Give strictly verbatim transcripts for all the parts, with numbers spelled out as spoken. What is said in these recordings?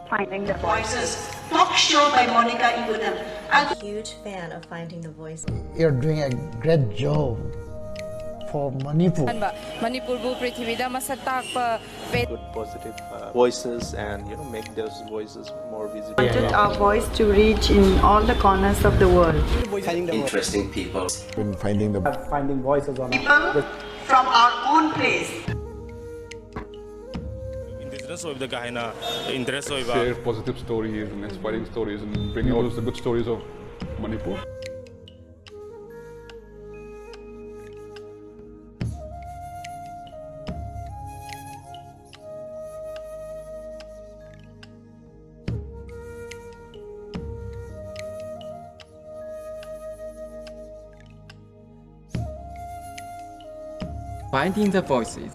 Finding the Voices, talk show by Monica Iguodam. A huge fan of Finding the Voice. You're doing a great job for Manipur. ꯑꯍꯥꯟꯕ ꯃꯅꯤꯄꯨꯔꯕꯨ ꯄ꯭ꯔꯤꯊꯤꯕꯤꯗ ꯃꯁꯛ ꯇꯥꯛꯄ ꯄꯦ- Good positive uh, voices and you know make those voices more visible. Wanted our voice to reach in all the corners of the world. Interesting people. Been finding the Finding voices on People from our own place. Indigenous ꯑꯣꯏꯕꯗ ꯀꯥ ꯍꯦꯟꯅ interest ꯑꯣꯏꯕ Share positive stories and inspiring stories and bring out the good stories of Manipur. Finding the Voices.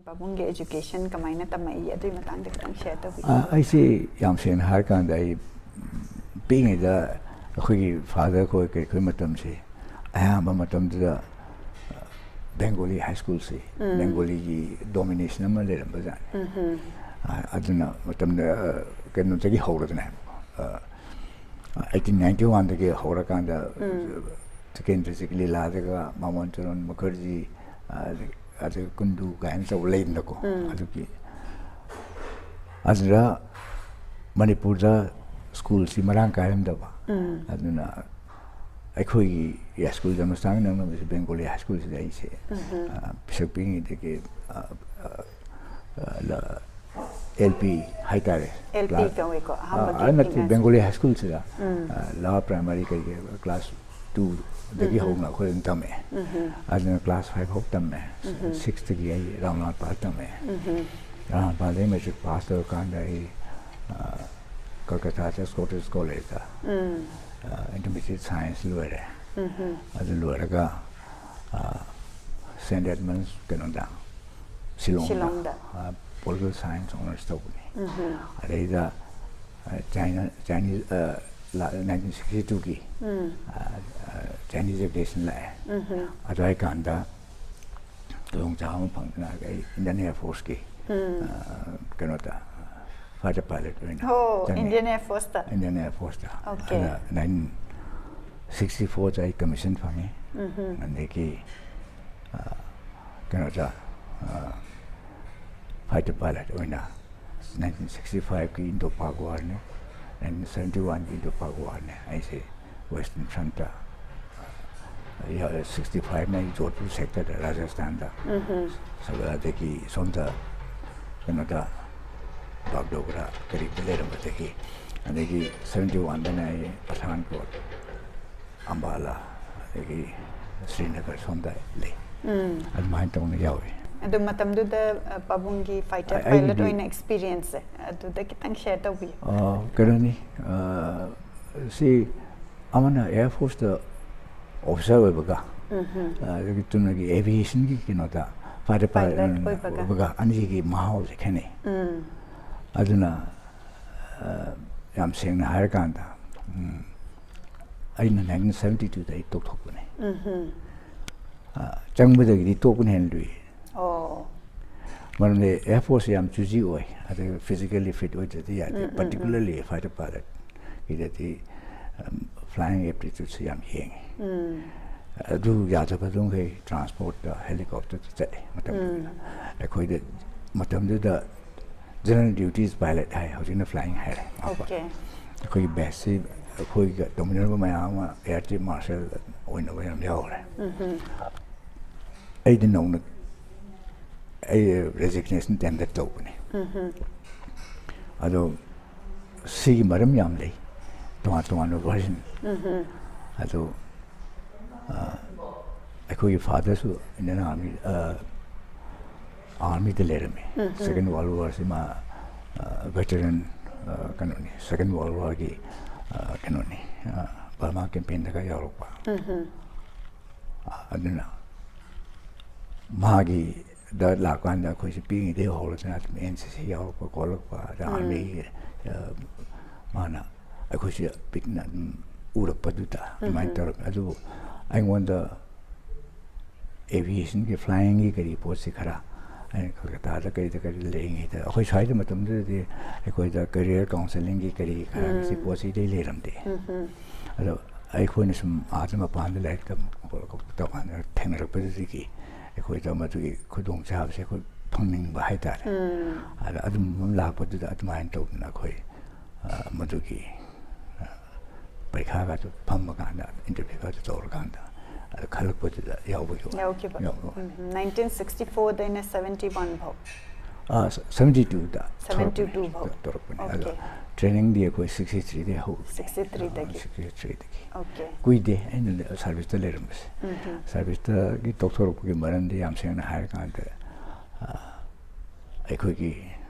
ꯄꯥꯕꯨꯡꯒꯤ education ꯀꯃꯥꯏꯅ ꯇꯝꯃꯛꯏ ꯑꯗꯨꯒꯤ ꯃꯇꯥꯡꯗ ꯈꯤꯇꯪ ꯁꯤꯌꯔ ꯇꯧꯕꯤꯌꯨ꯫ ꯑꯩꯁꯤ ꯌꯥꯝ ꯁꯦꯡꯅ ꯍꯥꯏꯔꯀꯥꯟꯗ ꯑꯩ ꯄꯤꯛꯏꯉꯩꯗ ꯑꯩꯈꯣꯏꯒꯤ ꯐꯥꯗꯔ ꯈꯣꯏ ꯀꯩꯈꯣꯏ ꯃꯇꯝꯁꯤ ꯑꯌꯥꯝꯕ ꯃꯇꯝꯗꯨꯗ ꯕꯦꯡꯒꯣꯂꯤ ꯍꯥꯏ ꯁ꯭ꯀꯨꯜꯁꯤ ꯕꯦꯡꯒꯣꯂꯤꯒꯤ ꯗꯣꯃꯤꯅꯦꯁꯟ ꯑꯃ ꯂꯩꯔꯝꯕꯖꯥꯠꯅꯤ꯫ ꯑꯗꯨꯅ ꯃꯇꯝꯗ ꯀꯩꯅꯣꯗꯒꯤ ꯍꯧꯔꯗꯅ ꯑꯩꯠꯇꯤꯟ ꯅꯥꯏꯟꯇꯤ ꯋꯥꯟꯗꯒꯤ ꯍꯧꯔꯀꯥꯟꯗ ꯇꯤꯀꯦꯟꯗ꯭ꯔꯖꯤꯠ ꯂꯤꯂꯥꯗꯒ ꯃꯃꯣꯟ ꯆꯔꯟ ꯃꯨꯈꯔꯖꯤ ꯑꯗꯒꯤ ꯀꯨꯟꯗꯨ ꯀꯥꯏꯅ ꯇꯧꯕ ꯂꯩꯗꯅꯀꯣ꯫ ꯑꯗꯨꯒꯤ ꯑꯗꯨꯗ ꯃꯅꯤꯄꯨꯔꯗ ꯁ꯭ꯀꯨꯜꯁꯤ ꯃꯔꯥꯡ ꯀꯥꯏꯔꯝꯗꯕ꯫ ꯑꯗꯨꯅ ꯑꯩꯈꯣꯏꯒꯤ ꯌꯥꯏꯁ꯭ꯀꯨꯜ ꯖꯟꯃꯁ꯭ꯊꯥꯟꯒ ꯅꯛꯅꯕꯁꯤ ꯕꯦꯡꯒꯣꯂꯤ ꯍꯥꯏ ꯁ꯭ꯀꯨꯜꯁꯤꯗ ꯑꯩꯁꯦ ꯄꯤꯁꯛ ꯄꯤꯛꯏꯉꯩꯗꯒꯤ ꯑꯦꯜ ꯄꯤ ꯍꯥꯏꯇꯥꯔꯦ꯫ ꯑꯦꯜ ꯄꯤ ꯀꯧꯏꯀꯣ ꯑꯍꯥꯟꯕꯒꯤ ꯑ, ꯅꯠꯇꯦ, ꯏꯪꯂꯤꯁ꯫ ꯕꯦꯡꯒꯣꯂꯤ ꯍꯥꯏ ꯁ꯭ꯀꯨꯜꯁꯤꯗ ꯂꯋꯥꯔ ꯄ꯭ꯔꯥꯏꯃꯔꯤ ꯀꯩꯀꯩ ꯀ꯭ꯂꯥꯁ ꯇꯨꯗꯒꯤ ꯍꯧꯅ ꯑꯩꯈꯣꯏ ꯑꯗꯨꯝ ꯇꯝꯃꯛꯑꯦ꯫ ꯑꯗꯨꯅ ꯀ꯭ꯂꯥꯁ ꯐꯥꯏꯚ ꯐꯥꯎ ꯇꯝꯃꯦ꯫ ꯁꯤꯛꯁꯇꯒꯤ ꯑꯩ ꯔꯥꯝꯅꯥꯊꯄꯥꯜ ꯇꯝꯃꯛꯑꯦ꯫ ꯔꯥꯝꯅꯥꯊꯄꯥꯜꯗꯒꯤ ꯃꯦꯇ꯭ꯔꯤꯛ ꯄꯥꯁ ꯇꯧꯔꯀꯥꯟꯗ ꯑꯩ ꯑ, ꯀꯜꯀꯇꯥꯗ ꯁ꯭ꯀꯣꯇꯤꯁ ꯀꯣꯂꯦꯖꯇ ꯏꯟꯇꯔꯃꯤꯗꯤꯌꯦꯠ ꯁꯥꯏꯟꯁ ꯂꯣꯏꯔꯦ꯫ ꯑꯗꯨ ꯂꯣꯏꯔꯒ ꯁꯦꯟꯠ ꯑꯦꯗꯃꯟꯁ ꯀꯩꯅꯣꯗ ꯁꯤꯂꯣꯡꯗ ꯁꯤꯂꯣꯡꯗ꯫ ꯄꯣꯂꯤꯇꯤꯀꯦꯜ ꯁꯥꯏꯟꯁ ꯑꯣꯅꯔꯁ ꯇꯧꯕꯅꯤ꯫ ꯑꯗꯩꯗ ꯆꯥꯏꯅꯥ ꯆꯥꯏꯅꯤꯁ ꯅꯥꯏꯟꯇꯤꯟ ꯁꯤꯛꯁꯇꯤ ꯇꯨꯒꯤ ꯆꯥꯏꯅꯤꯁ ꯑꯦꯚꯤꯌꯦꯁꯟ ꯂꯥꯛꯑꯦ꯫ ꯑꯗꯨꯋꯥꯏ ꯀꯥꯟꯗ ꯈꯨꯗꯣꯡꯆꯥꯕ ꯑꯃ ꯐꯪꯗꯅ ꯑꯩ ꯏꯟꯗꯤꯌꯟ ꯑꯦꯌꯔ ꯐꯣꯔꯁꯀꯤ ꯀꯩꯅꯣꯗ ꯐꯥꯏꯇꯔ ꯄꯥꯏꯂꯠ ꯑꯣꯏꯅ ꯑꯣ ꯆꯪꯉꯦ꯫ Indian air ꯐꯣꯔꯁꯇ Indian air ꯐꯣꯔꯁꯇ Okay. ꯑꯗ ꯅꯥꯏꯟꯇꯤꯟ ꯁꯤꯛꯁꯇꯤ ꯐꯣꯔꯗ ꯑꯩ ꯀꯃꯤꯁꯟ ꯐꯪꯉꯤ꯫ ꯑꯗꯒꯤ ꯑ, ꯀꯩꯅꯣꯗ ꯐꯥꯏꯇꯔ ꯄꯥꯏꯂꯠ ꯑꯣꯏꯅ ꯅꯥꯏꯟꯇꯤꯟ ꯁꯤꯛꯁꯇꯤ ꯐꯥꯏꯚꯀꯤ ꯏꯟꯗꯣ ꯄꯥꯛ ꯋꯥꯔꯅꯤ, ꯅꯥꯏꯟꯇꯤꯟ ꯁꯕꯦꯟꯇꯤ ꯋꯥꯟꯒꯤ ꯏꯟꯗꯣ ꯄꯥꯛ ꯋꯥꯔꯅꯤ ꯑꯩꯁꯦ ꯋꯦꯁꯇꯔꯟ ꯐ꯭ꯔꯟꯠꯇ꯫ ꯁꯤꯛꯁꯇꯤ ꯐꯥꯏꯚꯅ ꯑꯩ ꯖꯣꯙꯄꯨꯔ ꯁꯦꯛꯇꯔꯗ ꯔꯥꯖꯁꯊꯥꯟꯗ ꯑꯗꯒꯤ ꯁꯣꯝꯗ ꯀꯩꯅꯣꯗ ꯕꯥꯒꯗꯣꯒ꯭ꯔꯥ ꯀꯔꯤꯗ ꯂꯩꯔꯝꯕꯗꯒꯤ, ꯑꯗꯒꯤ ꯁꯕꯦꯟꯇꯤ ꯋꯥꯟꯗꯅ ꯑꯩ ꯄꯊꯥꯟꯀꯣꯠ, ꯑꯝꯕꯥꯂꯥ, ꯑꯗꯒꯤ ꯁ꯭ꯔꯤꯅꯒꯔ ꯁꯣꯝꯗ ꯂꯩ꯫ ꯑꯗꯨꯃꯥꯏꯅ ꯇꯧꯅ ꯌꯥꯎꯏ꯫ ꯑꯗꯨ ꯃꯇꯝꯗꯨꯗ ꯑ, ꯄꯥꯕꯨꯡꯒꯤ ꯐꯥꯏꯇꯔ ꯑꯩꯒꯤꯗꯤ- ꯄꯥꯏꯂꯠ ꯑꯣꯏꯅ ꯑꯦꯛꯁꯄꯤꯔꯤꯌꯦꯟꯁꯁꯦ ꯑꯗꯨꯗ ꯈꯤꯇꯪ ꯁꯦꯌꯔ ꯇꯧꯕꯤꯌꯨ꯫ ꯑ, ꯀꯩꯅꯣꯅꯤ, ꯑ, ꯁꯤ ꯑꯃꯅ ꯑꯦꯌꯔ ꯐꯣꯔꯁꯇ ꯑꯣꯐꯤꯁꯥꯔ ꯑꯣꯏꯕꯒ, ꯑ, ꯑꯗꯒꯤ ꯆꯨꯝꯅꯒꯤ ꯑꯦꯚꯤꯌꯦꯁꯟꯒꯤ ꯀꯩꯅꯣꯗ ꯐꯥꯏꯇꯔ Pilot ꯄꯥꯏꯂꯠ ꯑꯣꯏꯕꯒ꯫ ꯑꯣꯏꯕꯒ ꯑꯅꯤꯁꯤꯒꯤ ꯃꯍꯥꯎꯁꯦ ꯈꯦꯠꯅꯩ꯫ ꯎꯝ ꯑꯗꯨꯅ ꯑ, ꯌꯥꯝ ꯁꯦꯡꯅ ꯍꯥꯏꯔꯀꯥꯟꯗ, ꯎꯝ, ꯑꯩꯅ ꯅꯥꯏꯟꯇꯤꯟ ꯁꯕꯦꯟꯇꯤ ꯇꯨꯗ ꯑꯩ ꯇꯣꯛꯊꯣꯛꯄꯅꯦ꯫ ꯎꯝ ꯑ, ꯆꯪꯕꯗꯒꯤꯗꯤ ꯇꯣꯛꯄꯅ ꯍꯦꯟꯅ ꯂꯨꯏ꯫ ꯑꯣ ꯃꯔꯝꯗꯤ ꯑꯦꯌꯔ ꯐꯣꯔꯁꯁꯦ ꯌꯥꯝ ꯆꯨꯖꯤ ꯑꯣꯏ, ꯑꯗꯨꯒ ꯐꯤꯖꯤꯀꯦꯜꯂꯤ ꯐꯤꯠ ꯑꯣꯏꯗ꯭ꯔꯗꯤ ꯌꯥꯗꯦ꯫ ꯄꯥꯔꯇꯤꯀꯨꯂꯔꯂꯤ ꯐꯥꯏꯇꯔ ꯄꯥꯏꯂꯠꯀꯤꯗꯗꯤ ꯐ꯭ꯂꯥꯏꯌꯤꯡ ꯑꯦꯞꯇꯤꯇ꯭ꯌꯨꯠꯁꯦ ꯌꯥꯝ ꯌꯦꯡꯉꯤ꯫ ꯑꯗꯨ ꯌꯥꯗꯕꯗꯨꯈꯩ ꯇ꯭ꯔꯥꯟꯁꯄꯣꯔꯠꯇ ꯍꯦꯂꯤꯀꯣꯞꯇꯔꯗ ꯆꯠꯂꯦ ꯃꯇꯝꯗꯨꯗ꯫ ꯑꯩꯈꯣꯏꯗ ꯃꯇꯝꯗꯨꯗ ꯖꯦꯅꯔꯦꯜ ꯗ꯭ꯌꯨꯇꯤꯁ ꯄꯥꯏꯂꯠ ꯍꯥꯏ, ꯍꯧꯖꯤꯛꯅ ꯐ꯭ꯂꯥꯏꯌꯤꯡ ꯍꯥꯏꯔꯦ꯫ ꯑꯣꯀꯦ ꯑꯩꯈꯣꯏꯒꯤ ꯕꯦꯁꯁꯤ ꯑꯩꯈꯣꯏꯒ ꯇꯧꯃꯤꯟꯅꯔꯝꯕ ꯃꯌꯥꯝ ꯑꯃ ꯑꯦꯌꯔ ꯆꯤꯐ ꯃꯥꯔꯁꯦꯜ ꯑꯣꯏꯅꯕ ꯌꯥꯝ ꯌꯥꯎꯔꯦ꯫ ꯑꯩꯗꯤ ꯅꯧꯅ ꯑꯩ ꯔꯦꯖꯤꯒꯅꯦꯁꯟ ꯇꯦꯟꯗꯔ ꯇꯧꯕꯅꯤ꯫ ꯑꯗꯣ ꯁꯤꯒꯤ ꯃꯔꯝ ꯌꯥꯝ ꯂꯩ, ꯇꯣꯉꯥꯟ ꯇꯣꯉꯥꯟꯕ ꯚꯔꯖꯟ꯫ ꯑꯗꯣ ꯑ, ꯑꯩꯈꯣꯏꯒꯤ ꯐꯥꯗꯔꯁꯨ ꯏꯟꯗꯤꯌꯟ ꯑꯥꯔꯃꯤ, ꯑꯥꯔꯃꯤꯗ ꯂꯩꯔꯝꯃꯤ꯫ ꯁꯦꯀꯦꯟ ꯋꯥꯔꯜ ꯋꯥꯔꯁꯤ ꯃꯥ ꯚꯦꯇꯔꯟ ꯀꯩꯅꯣꯅꯤ, ꯁꯦꯀꯦꯟ ꯋꯥꯔꯜ ꯋꯥꯔꯒꯤ ꯀꯩꯅꯣꯅꯤ, ꯕꯔꯃꯥ ꯀꯦꯝꯄꯦꯟꯗꯒ ꯌꯥꯎꯔꯛꯄ꯫ ꯑꯗꯨꯅ ꯃꯥꯒꯤ ꯗ ꯂꯥꯛꯀꯥꯟꯗ ꯑꯩꯈꯣꯏꯁꯦ ꯄꯤꯛꯏꯉꯩꯗꯒꯤ ꯍꯧꯔꯗꯅ ꯑꯗꯨꯝ ꯑꯦꯟ ꯁꯤ ꯁꯤ ꯌꯥꯎꯔꯛꯄ ꯈꯣꯠꯂꯛꯄ, ꯑꯗ ꯑꯥꯔꯃꯤꯒꯤ, ꯑ, ꯃꯥꯅ ꯑꯩꯈꯣꯏꯁꯦ ꯄꯤꯛꯅ ꯑꯗꯨꯝ ꯎꯔꯛꯄꯗꯨꯗ ꯑꯗꯨꯃꯥꯏꯅ ꯇꯧꯔꯛꯑꯦ꯫ ꯑꯗꯨꯕꯨ ꯑꯩꯉꯣꯟꯗ ꯑꯦꯚꯤꯌꯦꯁꯟꯒꯤ, ꯐ꯭ꯂꯥꯏꯌꯤꯡꯒꯤ ꯀꯔꯤ ꯄꯣꯠꯁꯤ ꯈꯔ ꯑꯩꯅ ꯀꯜꯀꯇꯥꯗ ꯀꯔꯤꯗ ꯀꯔꯤ ꯂꯩꯔꯤꯉꯩꯗ, ꯑꯩꯈꯣꯏ ꯁ꯭ꯋꯥꯏꯗ ꯃꯇꯝꯗꯨꯗꯗꯤ ꯑꯩꯈꯣꯏꯗ ꯀꯦꯔꯤꯌꯔ ꯀꯥꯎꯟꯁꯦꯂꯤꯡꯒꯤ ꯀꯔꯤ ꯀꯔꯥꯒꯤ ꯁꯤ ꯄꯣꯠꯁꯤ ꯏꯔꯩ ꯂꯩꯔꯝꯗꯦ꯫ ꯑꯗꯣ ꯑꯩꯈꯣꯏꯅ ꯁꯨꯝ ꯑꯥꯗ ꯃꯄꯥꯟꯗ ꯂꯥꯏꯔꯤꯛ ꯇꯝ ꯈꯣꯠꯂꯛꯄ ꯇꯧꯀꯥꯟꯗ ꯊꯦꯡꯅꯔꯛꯄꯗꯨꯗꯒꯤ ꯑꯩꯈꯣꯏꯗ ꯃꯗꯨꯒꯤ ꯈꯨꯗꯣꯡꯆꯥꯕꯁꯦ ꯑꯩꯈꯣꯏ ꯐꯪꯅꯤꯡꯕ ꯍꯥꯏꯇꯥꯔꯦ꯫ ꯑꯗ ꯑꯗꯨꯝ ꯂꯥꯛꯄꯗꯨꯗ ꯑꯗꯨꯃꯥꯏꯅ ꯇꯧꯗꯅ ꯑꯩꯈꯣꯏ, ꯑ, ꯃꯗꯨꯒꯤ, ꯑ, ꯄꯔꯤꯈꯥꯒꯗꯨ ꯐꯝꯕ ꯀꯥꯟꯗ, ꯏꯟꯇꯔꯚ꯭ꯌꯨꯒꯗꯨ ꯇꯧꯔꯀꯥꯟꯗ, ꯑꯗ ꯈꯜꯂꯛꯄꯗꯨꯗ ꯌꯥꯎꯕꯒꯤ ꯋꯥꯅꯤ꯫ ꯌꯥꯎꯈꯤꯕ꯫ ꯌꯥꯎꯕ꯫ ꯎꯝ, ꯅꯥꯏꯟꯇꯤꯟ ꯁꯤꯛꯁꯇꯤ ꯐꯣꯔꯗꯩꯅ ꯁꯚꯦꯟꯇꯤ ꯋꯥꯟ ꯐꯥꯎ꯫ ꯑ, ꯁ-, ꯁꯚꯦꯟꯇꯤ ꯇꯨꯗ ꯁꯚꯦꯟꯇꯤ ꯇꯨ ꯐꯥꯎ꯫ ꯇꯧꯔꯛꯄꯅꯦ꯫ ꯑꯗꯣ ꯑꯣꯀꯦ꯫ ꯇ꯭ꯔꯦꯅꯤꯡꯗꯤ ꯑꯩꯈꯣꯏ ꯁꯤꯛꯁꯇꯤ ꯊ꯭ꯔꯤꯗꯒꯤ ꯍꯧꯕꯅꯦ꯫ ꯁꯤꯛꯁꯇꯤ ꯊ꯭ꯔꯤꯗꯒꯤ꯫ ꯑ, ꯁꯤꯛꯁꯇꯤ ꯊ꯭ꯔꯤꯗꯒꯤ꯫ ꯑꯣꯀꯦ꯫ ꯀꯨꯏꯗꯦ ꯑꯩꯅ ꯁꯥꯔꯚꯤꯁꯇ ꯂꯩꯔꯝꯕꯁꯦ꯫ ꯎꯝ ꯍꯝ꯫ ꯁꯥꯔꯚꯤꯁꯇꯒꯤ ꯇꯣꯛꯊꯣꯔꯛꯄꯒꯤ ꯃꯔꯝꯗꯤ ꯌꯥꯝ ꯁꯦꯡꯅ ꯍꯥꯏꯔꯀꯥꯟꯗ, ꯑ, ꯑꯩꯈꯣꯏꯒꯤ,